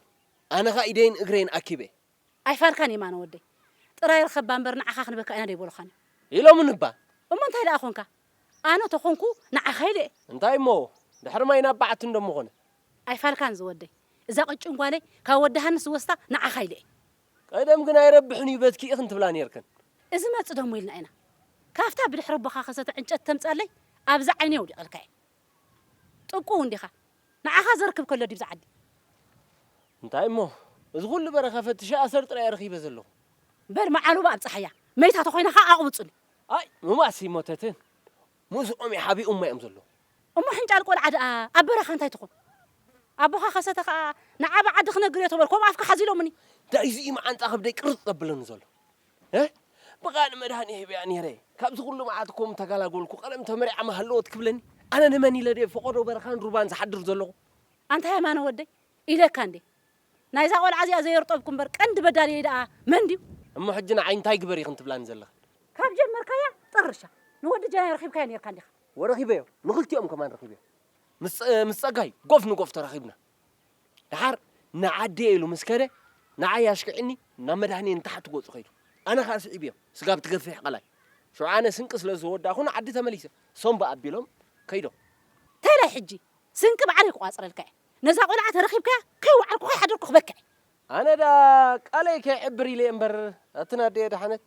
ኣነ ኸኣ ኢደይን እግረይን ኣኪበ። ኣይፋልካን የማነ ወደይ። ጥራይ ርኸባ እምበር ንዓኻ ክንበካ ኢና ደይበሉኻን። ኢሎምኒ እባ። እሞ እንታይ ደኣ ኾንካ? ኣነ ተኾንኩ ንዓኻ ኢለ እየ። እንታይ እሞ ድሕሪ ማይ ናብ በዓቲ እንዶ ምኾነ። ኣይፋልካን ዝወደይ። እዛ ቅጭን ጓለይ ካብ ወዲ ሃንስ ዝወስዳ ንዓኻ ኢለ እየ። ቀደም ግን ኣይረብሕን እዩ በትኪ ኢኽን ትብላ ነይርክን። እዚ መጽእ ደሞ ኢልና ኢና። ካብታ ብድሕሪ ኣቦኻ ከሰተ ዕንጨት ተምጻለይ ኣብዛ ዓይነይ ኣውዲቐልካ እየ። ጥቁው እንዲኻ። ንዓኻ ዘርክብ ከሎ ድዩ ዝዓዲ? እንታይ እሞ፣ እዚ ኩሉ በረኻ ፈትሸ ኣሰር ጥራይ ረኺበ ዘለኹ። በል መዓሉባ ኣብ ጸሓያ፣ መይታ ተኾይና ኸኣ ኣቕብጹኒ። ኣይ፣ ምማስ ይሞተትን፣ ምስኦም ይሓቢኡ እማ እዮም ዘለዉ። እሞ ሕንጫል ቆልዓ ደኣ ኣብ በረኻ እንታይ ትኹን? ኣቦኻ ከሰተ ኸኣ ንዓ ብዓዲ ክነግር እየ ተበል፣ ከምኡ ኣፍካ ሓዚሎምኒ። እንታይ እዚ እዩ መዓንጣ ከብደይ ቅርጽ ዘብለኒ ዘሎ? እ? ብቓ ንመድሃኒ ሂበያ ነይረ። ካብዚ ኩሉ መዓት እኮ ምተጋላጎልኩ፣ ቀለም ተመሪዓ ምሃለወት ክብለኒ። ኣነ ንመን ኢለ ድየ ፈቖዶ በረኻን ሩባን ዝሓድር ዘለኹ? ኣንታ የማነ ወደይ፣ ኢለካ እንዴ። ናይዛ ቆልዓ እዚኣ ዘየርጠብኩ እምበር፣ ቀንዲ በዳልየይ ደኣ መን ድዩ? እሞ ሕጂ ንዓይ እንታይ ግበር ኢኽን ትብላኒ ዘለኽን? ካብ ጀመርካያ ጥርሻ። ንወዲ ጀናይ ረኺብካዮ ነይርካ እንዲኻ። ወረኺበዮ። ንኽልቲኦም ከማን ረኺበዮ። ምስ፣ ምስ ጸጋይ ጎፍ ንጎፍ ተራኺብና። ደሓር ንዓደየ ኢሉ ምስ ከደ፣ ንዓይ ኣሽኪዕኒ ናብ መድሃኔ ንታሕቲ ገጹ ከይዱ። ኣነ ኸኣ ስዒብዮ፣ ስጋብ ትገፍሕ ቀላይ። ሽዑ ኣነ ስንቂ ስለ ዝወዳእኹ ንዓዲ ተመሊሰ። ሶምባ ኣቢሎም ከይዶም። ተላይ ሕጂ፣ ስንቂ ባዕለይ ክቋጽረልካ እየ። ነዛ ቆልዓ ተረኺብካያ፣ ከይወዓልኩ ከይሓደርኩ ክበካ እየ። ኣነ ደኣ ቃለይ ከይዕብር ኢለ እየ እምበር፣ ኣትን ኣደየ ደሓነት።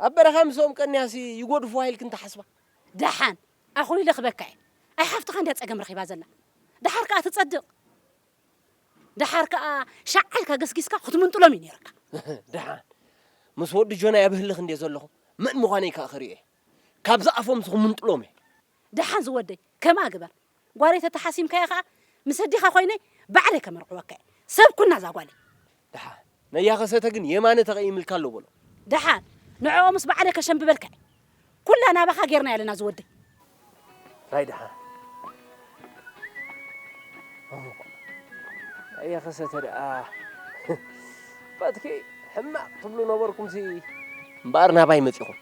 ኣብ በረኻ ምስኦም ቀንያሲ ይጎድፉዋ ኢልክን ትሓስባ? ደሓን፣ ኣኹሊለ ክበካ እየ። ኣይ ሓፍትኻ እንድያ ጸገም ረኺባ ዘላ። ደሓር ከኣ ትጸድቕ። ደሓር ከኣ ሻዕ ኢልካ ገስጊስካ ክትምንጥሎም እዩ ነይርካ። ደሓን። ምስ ወዲ ጆናይ ኣብ ህልኽ እንድየ ዘለኹ፣ መን ምዃነይ ከኣ ክርእዮ እየ። ካብ ዝኣፎምሲ ክምንጥሎም እየ። ደሓን ዝወደይ፣ ከምኣ ግበር። ጓለይ ተተሓሲምካያ ከኣ፣ ምስ ኣዴኻ ኮይነ ባዕለይ ከመርዕወካ እየ። ሰብ ኩና እዛ ጓለይ። ደሓን። ነያ ከሰተ ግን የማነ ተቐይምልካ ኣሎ በሎ። ደሓን። ንዕኦምስ ባዕለይ ከሸንብበልካ እየ። ኩላ ናባኻ ጌርና ኣለና ዝወደይ። ራይ ደሓን። ኣየ ከሰተ ደኣ። በትኪ ሕማቕ ትብሉ ነበርኩምሲ እምበኣር ናባይ መጺኹም።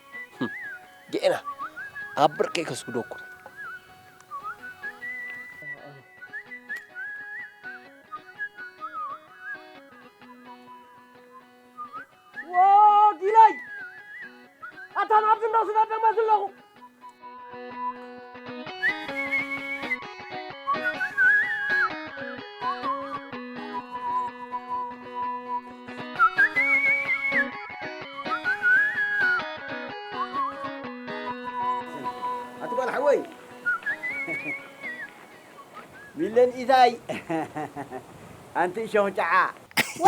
ጌና ኣብ ብርቀይ ከስግደኩም። ዎ ጊላይ! ኣታ ናብዚ እንዶ ስጋብ ደማ ዘለኹ። ኣቲ ጓል ሓወይ፣ ሚለን ኢታይ ኣንቲ እሾኽ ጨዓ። ዋ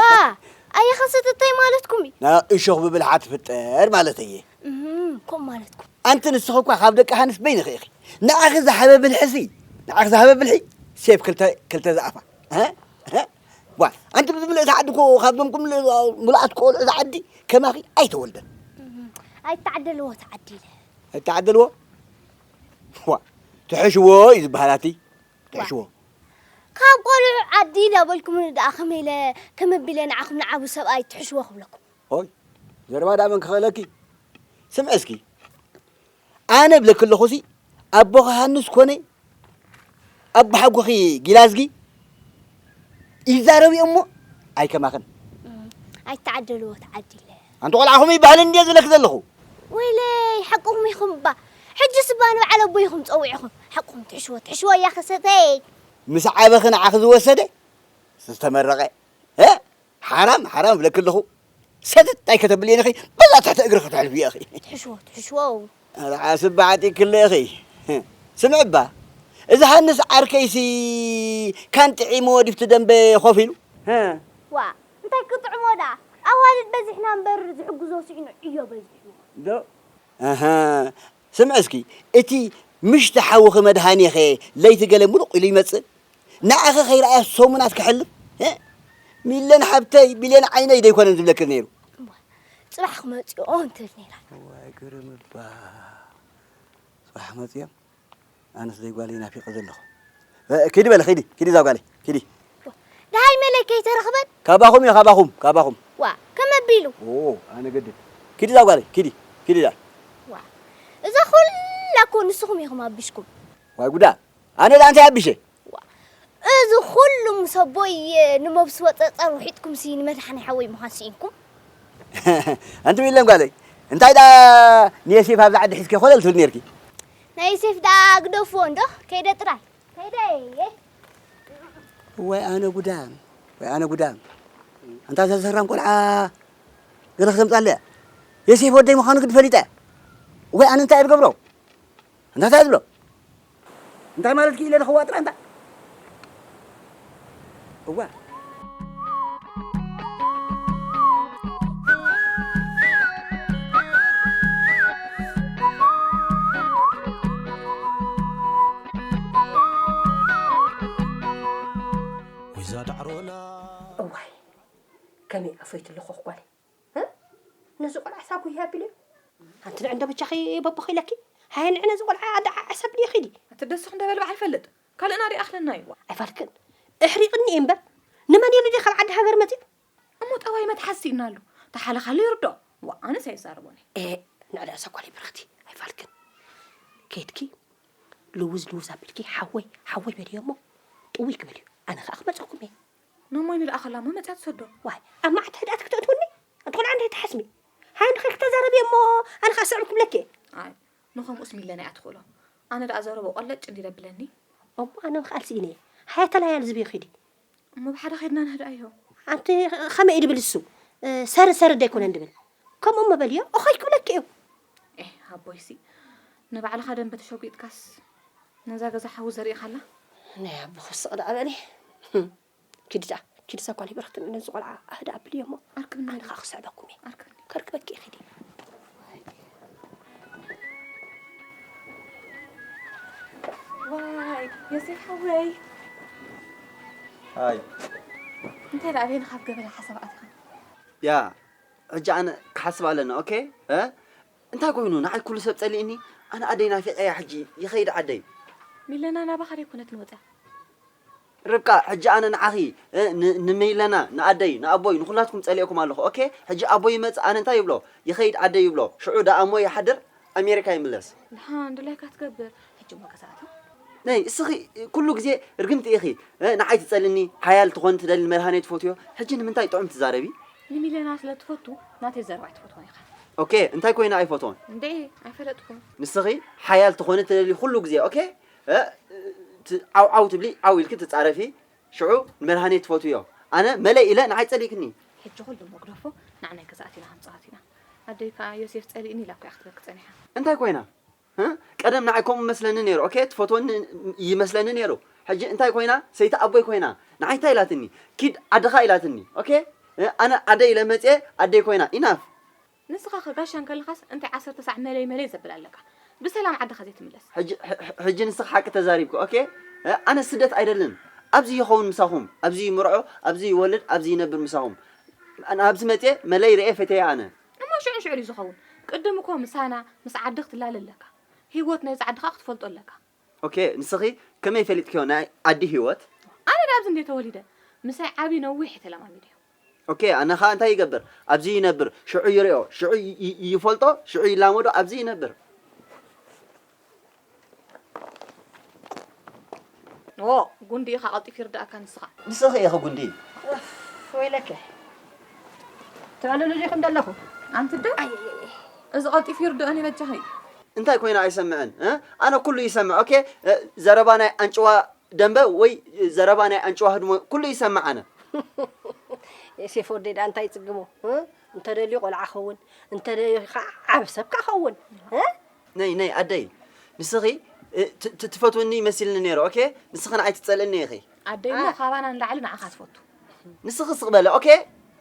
ኣየኸሰት እንታይ ማለትኩም እዩ? ና እሾኽ ብብልሓ ትፍጠር ማለት እየ። እም፣ ከምኡ ማለትኩም። ኣንቲ ንስኺ እኳ ካብ ደቂ ሃንስ በይንኺ ኢኺ። ንዓኺ ዝሃበ ብልሒ ሲ፣ ንዓኺ ዝሃበ ብልሒ ሴፍ ክልተ፣ ክልተ ዝኣፋ። እ? እ? ዋ፣ ኣንቲ ብዝምልእቲ ዓዲ እኮ ካብዞም ኩሉ ምሉኣት ቆልዑ ዝዓዲ ከማኺ ኣይተወልደን። እም፣ ኣይተዓደልዎ ተዓዲለ። ኣይተዓደልዎ? ዋ፣ ትሕሽዎ እዩ ዝበሃል ኣቲ። ትሕሽዎ። ካብ ቆልዑ ዓዲ እናበልኩምኒ ደኣ ከመይ ኢለ፣ ከመይ ኣቢለ ንዓኹም ንዓቢ ሰብኣይ ትሕሽዎ ክብለኩም? ኦይ፣ ዘረባ ደኣ መን ክኽእለኪ? ስምዒ እስኪ፣ ኣነ እብለኪ ኣለኹሲ፣ ኣቦኺ ሃንስ ኮነ ኣቦ ሓጎኺ ጊላዝጊ ይዛረቡ እዮም እሞ ኣይከማኽን። እም፣ ኣይተዓደልዎ ተዓዲለ። ኣንቲ ቆልዓ ከምኡ ይበሃል እንድየ ዝብለኪ ዘለኹ። ወይለይ፣ ሓቅኹም ኢኹም እባ። ሕጅስ እባ ንበዓል ኣቦይኹም ጸዊዕኹም። ሓቅኹም ትሕሽዎ፣ ትሕሽዎ እያ ከሰተይ። ምስ ዓበኺ ንዓኺ ዝወሰደ ዝተመረቐ። እ? ሓራም፣ ሓራም እብለኪ ኣለኹ። ሰተት ኣይከተብልየን ኢኺ፣ በዛ ትሕቲ እግሪ ከተሕልፍዮ ኢኺ። ትሕሽዎ፣ ትሕሽዎ። ኧረ ዓስቢ ዓጢክለ ኢኺ። ስምዒ እባ፣ እዚ ሃንስ ዓርከይሲ ካን ጥዒምዎ ድፍቲ ደንበ ኮፍ ኢሉ? ዋ፣ እንታይ ክጥዕሞ ደኣ? ኣዋልድ በዚሕና እምበር ዝሕግዞ ስኢኑ ዕዮ በዚሕና። ዶ? ኣሃ፣ ስምዒ እስኪ፣ እቲ ምሽቲ ሓውኺ መድሃኔኸ ለይቲ ገለ ሙሉቕ ኢሉ ይመጽእ? ንዓኺ ከይረኣየ ሰሙናት ክሕልፍ? እ? ሚለን ሓብተይ፣ ሚለን ዓይነይ ደይኮነን ዝብለኪ ነይሩ። እሞ፣ ጽባሕ ክመጽኦ እንትብል ነይራ። ዋይ ግርም እባ። ጽባሕ መጽዮም? ኣነስ ደይ ጓለይ ናፊቐ ዘለኹ። እ፣ ኪዲ በለ፣ ኪዲ፣ ኪዲ እዛ ጓለይ፣ ኪዲ። ደሃይ መለይ ከይተረኽበን? ካባኹም እየ፣ ካባኹም፣ ካባኹም። ዋ፣ ከመ ኣቢሉ? ኦ፣ ኣነ ገድድ። ኪዲ እዛ ጓለይ፣ ኪዲ፣ ኪዲ ዳ። ዋ፣ እዛ ኩላ እኮ ንስኹም ኢኹም ኣቢስኩም። ዋይ ጉዳ፣ ኣነ ደኣ እንታይ ኣቢሸ? ዋ፣ እዚ ኩሉ ምስ ኣቦይ ንመብስቦ ጸጸር ውሒጥኩምሲ ንመድሓኒ ሓወይ ምዃን ስኢንኩም? ኣንቲ ሚለን ጓለይ፣ እንታይ ደኣ ንየሴፍ ኣብዛ ዓዲ ሒዝኪ ኮለል ትብል ነርኪ? ናይ ዮሴፍ ደኣ ግደፍዎ እንዶ፣ ከይደ ጥራይ፣ ከይደ እየ። ወይ ኣነ ጉዳም፣ ወይ ኣነ ጉዳም። ኣንታ እዛ ዘህራም ቆልዓ ገለ ክተምጻለያ። ዮሴፍ ወደይ ምዃኑ ግዲ ፈሊጠ። ወይ ኣነ እንታይ እየ ዝገብሮ? ኣንታ እንታይ እየ ዝብሎ? እንታይ ማለት ክኢለ ንኽዋጥራ ኣንታ? እዋ። ወይዛ ዳዕሮና። እዋይ፣ ከመይ ኣፈይቱ ኣለኹ ጓለይ። እ? ነዚ ቆልዓ ሳጉ ኣቢለዮ። ኣንቲ ንዕንዶ በጃኺ በቦኺ ኢለኪ። ሃየ ንዕ ነዚ ቆልዓ ኣደዓዕስ ኣብልዮ ኺዲ። ኣቲ ደስኹ እንደ በል በዓል ፈልጥ። ካልእና ዶ ይኣኽለና እዩ። ኣይፋልክን። እሕሪቕኒ እየ እምበር። ንመን ኢሉ ድዩ ካብ ዓዲ ሃገር መጺኡ? እሞ ጠዋይ መትሓዝ ስኢንናሉ። ተሓለኻሉ ይርድኦ። ዋ፣ ኣነስ ኣይዛረቦን እየ። ኤ፣ ንዕዳ እዛ ጓለይ ብርኽቲ። ኣይፋልክን። ከይድኪ ልውዝ ልውዝ ኣቢልኪ ሓወይ፣ ሓወይ በልዮ እሞ ጥውይ ክብል እዩ። ኣነ ኸኣ ክመጸኩም እየ። ንሞይ ንልኣኸላ እሞ መጺኣ ትሰዶ። ዋይ፣ ኣብ መዓት ህድኣት ክተእትውኒ? ኣንቲ ቆልዓ እንታይ ትሓስቢ? ሃይ፣ ንኸይ ክተዛረቢ እሞ ኣነ ኸኣ ስዕም ክብለኪ እየ። ኣይ፣ ንኸምኡስ ሚለና እያ ትኽእሎ። ኣነ ደኣ ዘረቦ ቆለጭ እንዲለ ብለኒ። እሞ ኣነ ኸኣ ስኢነ እየ። ሃያ ተላያል ዝብዮ ኺዲ። እሞ ብሓደ ኸይድና ንህድኣዮ። ኣንቲ ኸመይ እዩ ድብል እሱ? እ፣ ሰር ሰር ደይኮነን ድብል። ከምኡ እሞ በልዮ፣ እኾይ ክብለኪ እዩ። ኤህ፣ ኣቦይሲ፣ ንባዕልኻ ደንበ ተሸጒጥካስ፣ ነዛ ገዛ ሓዊ ዘሪእኻላ? ናይ ኣቦኺ ስቕ ደኣ በሊ። ኪዲ ደኣ፣ ኪዲ እዛ ጓለይ ብርኽቲ ነዚ ቆልዓ ኣህድእ ኣብልዮ እሞ፣ ኣርክብኒ። ኣነ ኸኣ ክስዕበኩም እየ። ኣርክብኒ። ከርክበኪ እየ፣ ኪዲ። ዋይ፣ ዮሴፍ ሓወይ። ሃይ። እንታይ ደኣ በይንኻ ኣብ ገበላ ሓሳብ ኣቲኻ? ያ፣ ሕጂ ኣነ ክሓስብ ኣለኒ፣ ኦኬ? እ? እንታይ ኮይኑ? ንዓይ ኩሉ ሰብ ጸሊእኒ? ኣነ ኣደይ ናፊቐያ ሕጂ፣ ይኸይድ ዓደይ። ሚለና ናባኻ ደይኮነት ንወጽያ? ርብቃ፣ ሕጂ ኣነ ንዓኺ፣ እ፣ ን-፣ ንመይለና፣ ንኣደይ፣ ንኣቦይ፣ ንኹላትኩም ጸሊኤኩም ኣለኹ፣ ኦኬ? ሕጂ ኣቦይ ይመጽእ፣ ኣነ እንታይ ይብሎ? ይኸይድ ዓደይ ይብሎ። ሽዑ ደኣ እሞ ይሓድር፣ ኣሜሪካ ይምለስ። ደሓን ድላይካ ትገብር። ሕጂ እሞ ገዛ ኣትዮ። ነይ፣ እስኺ ኩሉ ግዜ ርግምቲ ኢኺ፣ እ፣ ንዓይ ትጸልኒ፣ ሓያል ትኾን ትደሊ፣ መድሃኔ ትፈትዮ። ሕጂ ንምንታይ ጥዑም ትዛረቢ? ንሚለና ስለ ትፈቱ፣ ናተይ ዘረባ ኣይትፈትዎን ኢኻ። ኦኬ፣ እንታይ ኮይና ኣይፈትዎን? እንዴ፣ ኣይፈለጥኩን። ንስኺ ሓያል ትኾኒ ትደሊ ኩሉ ግዜ፣ ኦኬ? እ፣ ት-፣ ዓው ዓው ትብሊ፣ ዓው ኢልኪ ትጻረፊ፣ ሽዑ ንመድሃኔ ትፈትውዮ። ኣነ መለይ ኢለ ንዓይ ጸሊእክኒ። ሕጂ ኩሉ እሞ ግደፎ፣ ንዓናይ ገዛእት ኢና ክንጻወት ኢና። ኣደይ ከኣ ዮሴፍ ጸሊእኒ ኢላ እኮ እያ ክትበኪ ጸኒሓ። እንታይ ኮይና? እ? ቀደም ንዓይ ከምኡ መስለኒ ነይሩ፣ ኦኬ? ትፈትወኒ ይመስለኒ ነይሩ። ሕጂ እንታይ ኮይና? ሰይቲ ኣቦይ ኮይና። ንዓይ እንታይ ኢላትኒ? ኪድ ዓድኻ ኢላትኒ፣ ኦኬ? እ? ኣነ ኣደይ ኢለ መጽየ፣ ኣደይ ኮይና። ኢናፍ። ንስኻ ከ ጋሻ እንከለኻስ እንታይ ዓሰርተ ሳዕ መለይ መለይ ዘብል ኣለካ? ብሰላም ዓድኻ ዘይትምለስ። ሕጂ ሕ- ሕ- ሕጂ ንስኺ ሓቂ ተዛሪብኪ። ኦኬ፣ ኣነ ስደት ኣይደልን። ኣብዚ ይኸውን ምሳኹም፣ ኣብዚ ይምርዖ፣ ኣብዚ ይወልድ፣ ኣብዚ ይነብር ምሳኹም። ኣብዚ መፅየ መለይ ርኤ ፈትየ ኣነ። እሞ ሽዑ ሽዑ ድዩ ዝኸውን? ቅድም እኮ ምሳና ምስ ዓዲ ክትላለ ኣለካ። ህይወት ናይዚ ዓዲ ከዓ ክትፈልጦ ኣለካ። ኦኬ፣ ንስኺ ከመይ ፈሊጥክዮ ናይ ዓዲ ህይወት? ኣነ ዳብዚ እንደ ተወሊደ ምሳይ ዓብዪ ነዊሕ ተለማሚደ። ኦኬ፣ ኣነ ኸኣ እንታይ ይገብር? ኣብዚ ይነብር፣ ሽዑ ይርእዮ፣ ሽዑ ይ- ይ- ይፈልጦ፣ ሽዑ ይላመዶ፣ ኣብዚ ይነብር። ኦ ጉንዲ ኢኻ ቀልጢፉ ይርዳእካ ንስኻ። ንስኺ ኢኺ ጉንዲ። ወይለከ ትዕልሉ ዲኹም ዘለኹ ኣንቲ ዶ እዚ ቀልጢፉ ይርድኦኒ በጃኺ። እንታይ ኮይነ ኣይሰምዕን እ? ኣነ ኩሉ ይሰምዕ ኦኬ። እ፣ ዘረባ ናይ ኣንጭዋ ደምበ ወይ ዘረባ ናይ ኣንጭዋ ህድሞ ኩሉ ይሰምዕ ኣነ። የሴፍ ወደይ ደኣ እንታይ ይጽግሞ እ? እንተደልዩ ቆልዓ ኸውን እንተደልዩ ከዓ ዓብ ሰብ ከዓ ኸውን እ? ነይ ነይ ኣደይ ንስኺ እ፣ ት- ት- ትፈትውኒ መሲልኒ ነይሩ ኦኬ። ንስኺ ንዓይ ትጸልእኒ ኢኺ። ኣደይ እሞ ኣህ። ካባና ንላዕሊ ንዓኻ ትፈቱ። ንስኺ ስቕ በለ ኦኬ።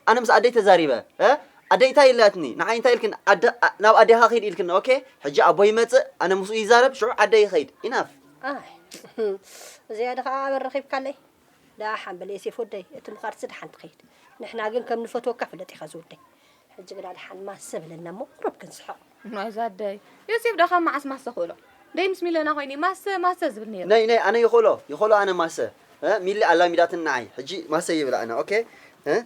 ኣነ ምስ ኣደይ ተዛሪበ እ ኣደይ እንታይ ኢላትኒ ንዓይ እንታይ ኢልክን ኣደ- ኣ- ናብ ኣዴኻ ኺድ ኢልክኒ ኦኬ። ሕጂ ኣቦ ይመጽእ ኣነ ምስኡ ይዛረብ ሽዑ ዓደይ ይኸይድ ኢናፍ። ኣይ፣ እዚኣ ድኻ ኣበ ረኺብካለይ ደሓን በል የሴፍ ወደይ እቲ ምኻድሲ ደሓን ትኸይድ። ንሕና ግን ከም ንፈትወካ ፍለጥ ኢኻ ዝወደይ። ሕጂ ግና ደሓን ማሰ በለና እሞ ቁሩብ ክንስሕቕ። ናይ ዛደይ ዮሴፍ ዳኻ መዓስ ማሰ ክእሎ ደይ ምስ ሚለና ኮይኒ ማሰ ማሰ ዝብል ነይሩ። ነይ ነይ ኣነ ይኽእሎ ይኽእሎ ኣነ ማሰ እ ሚሊ ኣላሚዳትን ንዓይ ሕጂ ማሰ ይብል ኣነ ኦኬ እ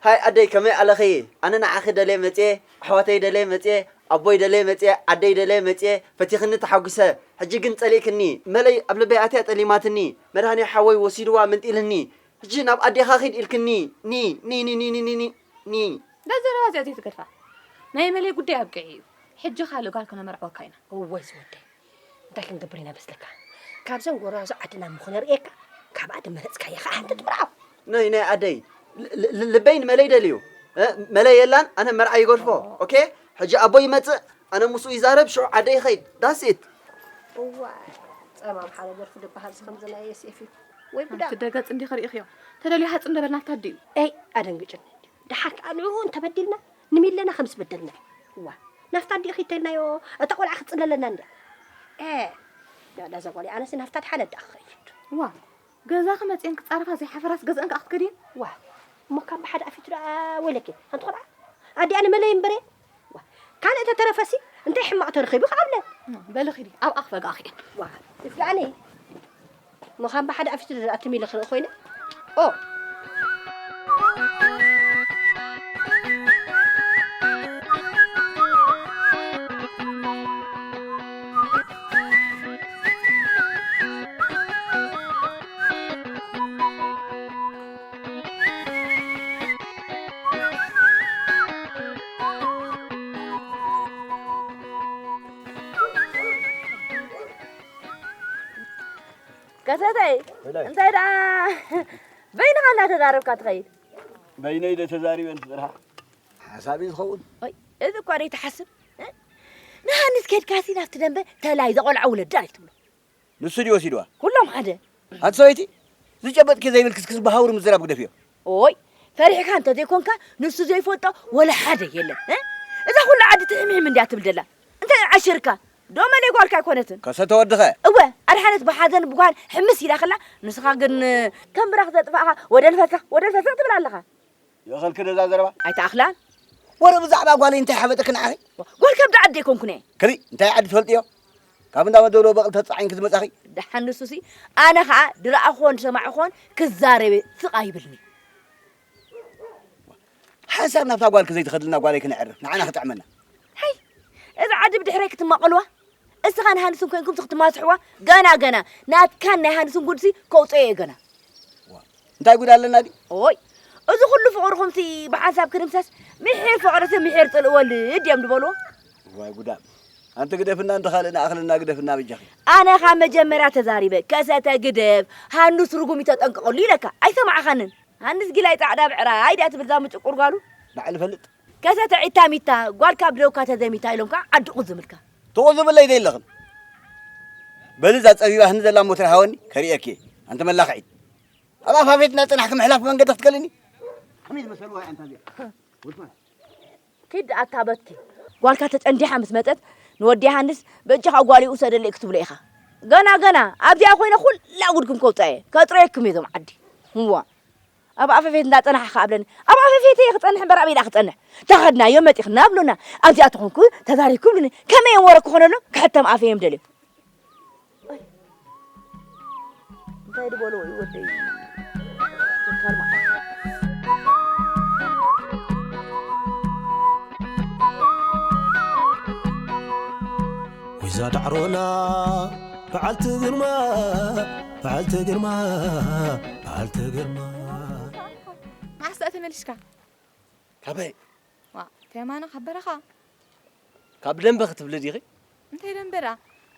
ሃይ ኣደይ ከመይ ኣለኺ ኣነ ንዓኺ ደልየ መጽየ ኣሕዋተይ ደልየ መጽየ ኣቦይ ደልየ መጽየ ዓደይ ደልየ መጽየ ፈቲኽኒ ተሓጒሰ ሕጂ ግን ጸሊእክኒ መለይ ኣብ ልበይ ኣትያ ጠሊማትኒ መድሃኔ ሓወይ ወሲድዋ መንጢልኒ ሕጂ ናብ ኣዴኻ ኺድ ኢልክኒ ኒ ኒ ኒ ኒ ኒ ኒ ኒ ኒ በዚ ረባ እዚኣ ዘይትገድፋ ናይ መለይ ጉዳይ ኣብቂዑ እዩ። ሕጂ ካልእ ጓል ከነመርዕወካ ኢና። እዋይ ዝወደይ እንታይ ክንገብር ኢና መስለካ? ካብዘን ጎራዙ ዓድና እሞ ክነርእየካ ካብኣ ድመረፅካያ ከዓ ሓንቲ ትምርዓው። ነይ ነይ ኣደይ ል- ል- ልበይ ንመለይ ደልዩ እ፣ መለይ የላን ኣነ መርዓ ይገድፎ ኦኬ። ሕጂ ኣቦ ይመፅእ ኣነ ምስኡ ይዛረብ ሽዑ ዓደይ ይኸይድ that's it። እዋይ ፀማም ሓደ ደርፊ ድበሃል ከምዚ ናይ የሴፍ እዩ ወይ ጉዳ። ሓንቲ ደገፅ እንዲኺ ርኢኽዮ ተደልዩ ሃፅ እንደበልና ታድዩ። ኤይ ኣደንግጭኒ እንዲዩ ደሓር ከዓ ንዕኡ እንተበዲልና ንሚለና ከም ዝበደልና እዩ። እዋ ናፍታ እንዲኡ ኺተልናዮ እታ ቆልዓ ክትፅለለና እንዲያ። ኤ ዳዳ እዛ ቆልዓ ኣነስ ናፍታ ድሓነት ደኣ ክኸይድ። እዋ ገዛኺ መፅየን ክፃረፋ ዘይሓፈራስ ገዝአን ከዓ ክትከድየን። እዋ እሞ ካብ ብሓደ ኣፊቱ ደኣ ወይለኪ ሓንቲ ቆልዓ ኣዲኣ ንመለይ እምበረ። እዋ ካልእ ተተረፈሲ እንታይ ሕማቕ ተረኺቡ ክኣብለ። በሊ ኺዲ ኣብኣ ክፈግኣኺ እየ። እዋ ይፍጋኣኒ። ምዃን ብሓደ ኣፊቱ ዝኣትም ኢለ ክርኢ ኮይነ ኦ ከሰተይ እንታይ ደኣ በይንኻ እናተዛረብካ ትኸይድ? በይነይ ዶ ተዛሪበ ንስጥርሃ ሓሳብ እዩ ዝኸውን። እዚ እኳ ደይ ትሓስብ ንሃንስ ኬድካሲ ናብቲ ደንበ ተላይ ዘቆልዓ ውለዳ ኣይትብሎ። ንሱ ድዩ ወሲድዋ? ኩሎም ሓደ። ኣቲ ሰበይቲ ዝጨበጥኪ ዘይብል ክስክስ ብሃውሪ ምዝራብ ግደፍዮ። ኦይ ፈሪሕካ እንተዘይኮንካ ንሱ ዘይፈልጦ ወላ ሓደ የለን። እዛ ኩሉ ዓዲ ትሕምሕም እንድያ ትብል ደላ እንታይ ዓሽርካ? ዶ መለይ ጓልካ ኣይኮነትን። ከሰተ ወድኸ። እወ ኣድሓነት ብሓዘን ብጓል ሕምስ ኢላ ከላ ንስኻ ግን ከም ብራኽ ዘጥፋእኻ ወደል ፈሰኽ ወደል ፈሰኽ ትብል ኣለኻ። ይእኸልኪ ነዛ ዘረባ። ኣይትኣኽላን። ወረ ብዛዕባ ጓለይ እንታይ ሓበጠኪ ንዓኺ? ጓል ከብዲ ዓዲ ኣይኮንኩን እየ። ከዚ እንታይ ዓዲ ትፈልጥዮ? ካብ እንዳ መደብሮ በቕሊ ተጻዒንኪ ዝመጻኺ? ደሓን ንሱሲ ኣነ ኸኣ ድረኣኹዎን ድሰማዕኹዎን ክዛረብ ስቕ ኣይብልኒ። ሓንሳብ ናብታ ጓልኪ ዘይትኸድልና ጓለይ ክነዕርፍ ንዓና ክጥዕመና። ሃይ እዛ ዓዲ ብድሕረይ ክትማቐልዋ እስኻን ሃንስን ኮይንኩምሲ ክትማስሕዋ ገና ገና ናትካን ናይ ሃንስን ጉድሲ ከውፅኦ እየ ገና። እንታይ ጉድ ኣለና ድዩ? ኦይ እዚ ኩሉ ፍቕርኹምሲ ብሓንሳብ ክድምሰስ ምሒር ፍቕርሲ ምሒር ፅልኢ ወልድ እዮም ዝበልዎ። ዋይ ጉዳም ኣንቲ ግደፍና እንተ ካልእ ንኣኽለና ግደፍና በጃኺ። ኣነ ካብ መጀመርያ ተዛሪበ ከሰተ ግደፍ ሃኑስ ርጉም እዩ ተጠንቀቐሉ ኢለካ ኣይሰማዕኻንን። ሃንስ ጊላይ ፃዕዳ ብዕራይ ድያ ትብል እዛ ምጭቁር ጓሉ። ባዕሊ ፈልጥ። ከሰተ ዒታ ሚታ ጓልካ ብደውካ ተዘሚታ ኢሎም ከዓ ዓዲ ቁዝምልካ። ትቑዝምለይ ዘይለኽን በሊ እዛ ፀቢባ ህኒ ዘላ ሞተር ሃወኒ ከርእየኪ እየ ኣንቲ መላኽዒት። ኣብ ኣፋፌት እናፀናሕኪ ምሕላፍ መንገዲ ክትከልኒ? ከመይ ዝመሰልዋ እያ እንታ እዚኣ? ወስማን። ኪድ ኣታ በትኪ። ጓልካ ተጨንዲሓ ምስ መፀት ንወዲ ሃንስ በጃኻ ጓል ይውሰደለይ ክትብሎ ኢኻ። ገና ገና ኣብዚኣ ኮይነ ኩላ ጉድኩም ከውፅኣ እየ። ከጥረየኩም እየ እዞም ዓዲ። እዋ። ኣብ ኣፈፌት እንዳጸናሕኻ ኣብለኒ። ኣብ ኣፈፌት እየ ክጸንሕ እምበር ኣበይ ደኣ ክጸንሕ? ተኸድናዮ መጢኽና ብሉና። ኣብዚኣ ተኾንኩ ተዛሪብኩ ብሉኒ። ከመይ እዮም ወረ ክኾነሎም? ክሕተም ኣፈ እዮም ደልዮም። እንታይ ድበሎ እዩ ወደይ? ተካል መዓት። ወይዛ ዳዕሮና በዓልቲ ግርማ፣ በዓልቲ ግርማ፣ በዓልቲ ግርማ። መዓስ ደኣ ተመሊስካ? ካበይ? ዋ፣ ተማና ካብ በረኻ። ካብ ደንበ ክትብሊ ዲኺ? እንታይ ደንበ ደኣ?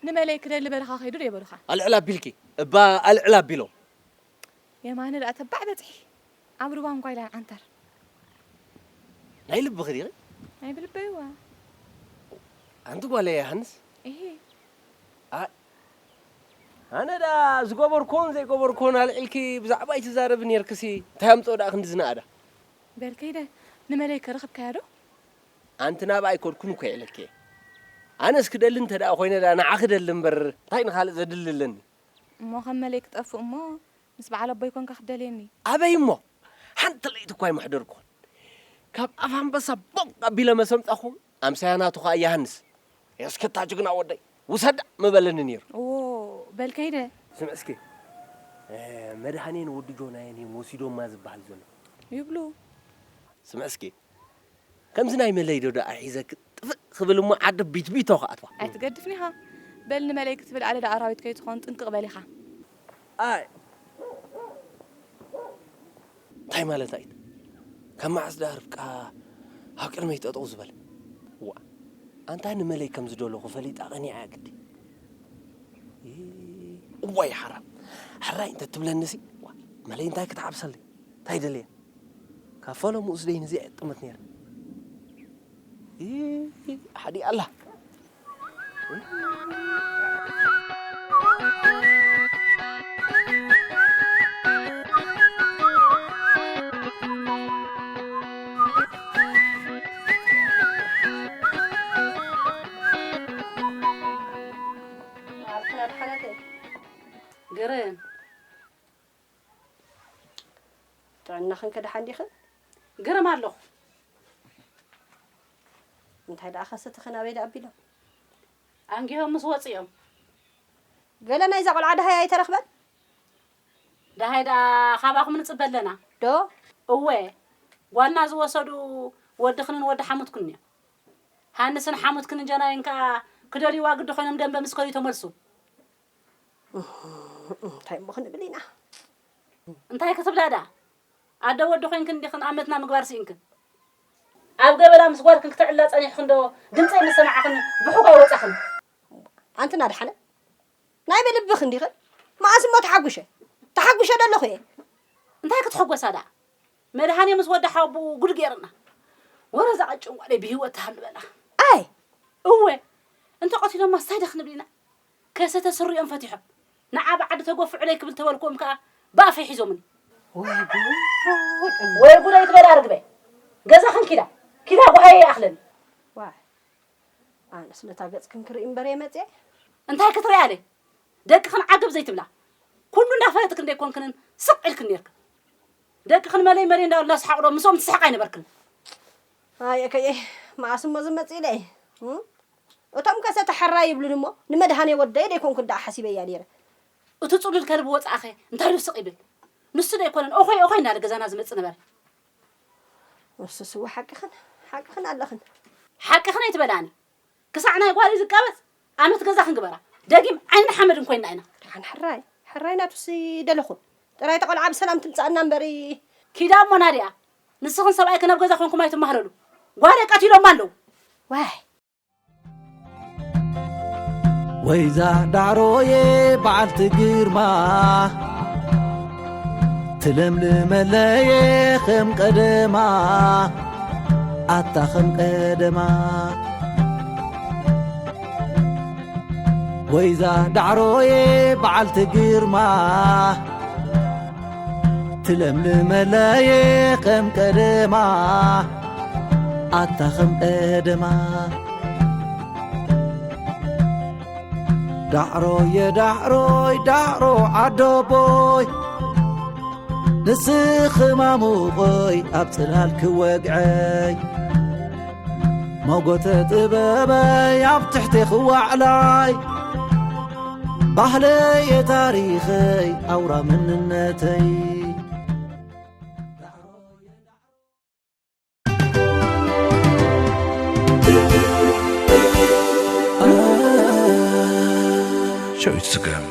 ንመለይ ክደሊ በረኻ ከይዱ ዶ ይበሉኻ? ኣልዕል ኣቢልኪ፣ እባ ኣልዕል ኣቢሎም። የማነ ደኣ ተባዕ በጽሒ። ኣብ ሩባ እንኳ ኢላን ዓንተር። ናይ ልብኺ ዲኺ? ናይ ብልበይ እዋ። ኣንቲ ጓለይ ዮሃንስ? እሂ። ኣ-፣ ኣነ ደኣ ዝገበርኩን ዘይገበርኩን ኣልዒልኪ ብዛዕባ ኣይትዛረቢ ኔርክሲ፣ እንታይ ኣምጽኦ ደኣ ክንዲ ዝነኣዳ? በል ከይደ፣ ንመለይ ከ ረኽብካያ ዶ? ኣንቲ ናብኣ ኣይከድኩን እኮ ኢለኪ። ኣነስ ክደሊ እንተ ደኣ ኮይነ ደኣ ንዓኺ ደሊ እምበር፣ እንታይ ንኻልእ ዘድሊ ኣለኒ? እሞ ከም መለይ ክጠፍእ እሞ፣ ምስ በዓል ኣቦይ ኮንካ ክትደልየኒ። ኣበይ እሞ? ሓንቲ ለይቲ እኳ ኣይመሕደርኩን። ካብ ኣፍ ኣንበሳ ቦቕ ኣቢለ መሰምጻኹ፣ ኣምሳያ ናቱ ኸኣ ዮሃንስ። እስከ እታ ጅግና ወደይ፣ ውሰዳ ምበለኒ ነይሩ። እዎ፣ በል ከይደ። ስምዒ እስኪ፣ እ፣ መድሃኔን ወዲ ጆናየን እዮም ወሲዶማ ዝበሃል ዘሎ። ይብሉ። ስምዒ እስኪ፣ ከምዚ ናይ መለይ ዶ ደኣ ሒዘ ክጥፍእ ክብል እሞ ዓዲ ቢትቢቶ ክኣትዋ። ኣይትገድፍን ኢኻ። በል ንመለይ ክትብል ኣለ ደኣ ኣራዊት ከይትኾን ጥንቅቕ በል ኢኻ። ኣይ። እንታይ ማለት ኣይት? ካብ መዓስ ደኣ ርብቃ ኣብ ቅድመይ ጠጠው ዝበለ? ዋ። ኣንታ ንመለይ ከም ዝደለኹ ፈሊጣ ቀኒዓ እያ ግዲ። እ፣ እዋይ ሓራም። ሕራይ እንተ ትብለኒሲ፣ ዋ፣ መለይ እንታይ ክትሓብሰለይ? እንታይ ደልየ? ካብ ፈለምኡ ስደይ ንዚኣ እጥምት ነይረ። እ፣ ሓዲ ኣላ። ዓርክና ድሓናተይ። ግርም። ጥዕናኽን ከ ደሓን ዲኽን? ግርም ኣለኹ። እንታይ ደኣ ከሰተኽን ኣበይ ደኣ ኣቢሎም? ኣንጊሆም ምስ ወፁ እዮም። ገለ ናይዛ ቆልዓ ደሃይ ኣይተረኽበን? ደሃይ ደኣ ካባኹም ንጽበ ኣለና። ዶ? እወ፣ ጓልና ዝወሰዱ ወድኽንን ወዲ ሓሙትክን እዮም። ሃንስን ሓሙትክንን ጀናይን ከኣ ክደልይዋ ግዲ ኮይኖም ደንበ ምስ ከዱ ተመልሱ። እንታይ እሞ ክንብል ኢና? እንታይ ክትብላ ደኣ? ኣደ ወዲ ኮይንክን ዲኽን ኣመትና ምግባር ስኢንክን? ኣብ ገበላ ምስ ጓልክን ክትዕላ ጸኒሕክን ዶ ድምጸይ ምስ ሰማዕክን ብሑቕ ኣይወጻኽን? ኣንቲ ናድሓነ፣ ናይ ብልብኽን ዲኽን? መኣስ እሞ ተሓጉሸ? ተሓጉሸ ዶ ኣለኹ እየ? እንታይ ክትሕጎሳ ደኣ? መድሃኔ ምስ ወዲ ሓወቦኡ ጉድ ገይርና። ወረ እዛ ቀጭን ጓለይ ብህይወት ትሃሉ በላ። ኣይ! እወ፣ እንተ ቀቲሎማ እንታይ ዶ ክንብል ኢና? ከሰተ ስሪኦም ፈቲሖም። ንዓ ብዓዲ ተጎፍዑለይ ክብል ተበልክዎም ከኣ ብኣፈይ ሒዞምኒ። ወይ ጉድ! ወይ ጉድ ኣይትበላ ርግበ። ገዛኽን ኪዳ። ኪዳ ጓሃየ ይኣኽለኒ። ዋይ! ኣነስ ነታ ገጽክን ክርኢ እምበር እየ መጽየ። እንታይ ክትርኢ ኣለ? ደቅኽን ዓገብ ዘይትብላ። ኩሉ እንዳፈለጥክን ደይኮንክንን ስቕ ኢልክን ኔርክን። ደቅኽን መለይ መለይ እንዳበሉ እንዳሰሓቑ ዶ ምስኦም ትስሕቓ ኣይነበርክን? ኣየ ከየ፣ መኣስ እሞ ዝመጽእ ኢለ እየ። እም? እቶም ከሰተ ሕራይ ይብሉኒ እሞ፣ ንመድሃኔ ወደይ ደይኮንኩ ደኣ ሓሲበያ ነይረ። እቲ ጽሉል ከልቢ ወጻእኸ እንታይ ኢሉ ስቕ ይብል? ንሱ ደይኮነን፣ ኦኾይ ኦኾይ እንዳበለ ገዛና ዝመጽእ ነበረ። ንሱስ እወ ሓቅኽን፣ ሓቅኽን ኣለኽን። ሓቅኽን ኣይትበላኒ። ክሳዕ ናይ ጓለይ ዝቃበጽ ኣመት ገዛ ክንግበራ። ደጊም ዓይንን ሓመድን ኮይንና ኢና። ደሓን ሕራይ፣ ሕራይ ናቱሲ ደለኹን። ጥራይ እታ ቆልዓ ብሰላም ትምጻእና እምበሪ። ኪዳ እሞ ናድያ፣ ንስኽን ሰብኣይክን ኣብ ገዛ ኮንኩም ኣይትማህለሉ። ጓለይ ቀቲሎማ ኣለዉ። ዋይ። ወይዛ ዳዕሮየ በዓልቲ ግርማ፣ ትለምልመለየ ከም ቀደማ፣ ኣታ ከም ቀደማ። ወይዛ ዳዕሮየ በዓልቲ ግርማ፣ ትለምልመለየ ከም ቀደማ፣ ኣታ ከም ቀደማ። ዳዕሮየ ዳዕሮይ ዳዕሮ ዓዶቦይ፣ ንስኺ ማሙቐይ ኣብ ጽላል ክወግዐይ፣ ሞጎተ ጥበበይ ኣብ ትሕቲ ክዋዕላይ፣ ባህለየ ታሪኸይ ኣውራ መንነተይ። ሸዊት ስገም።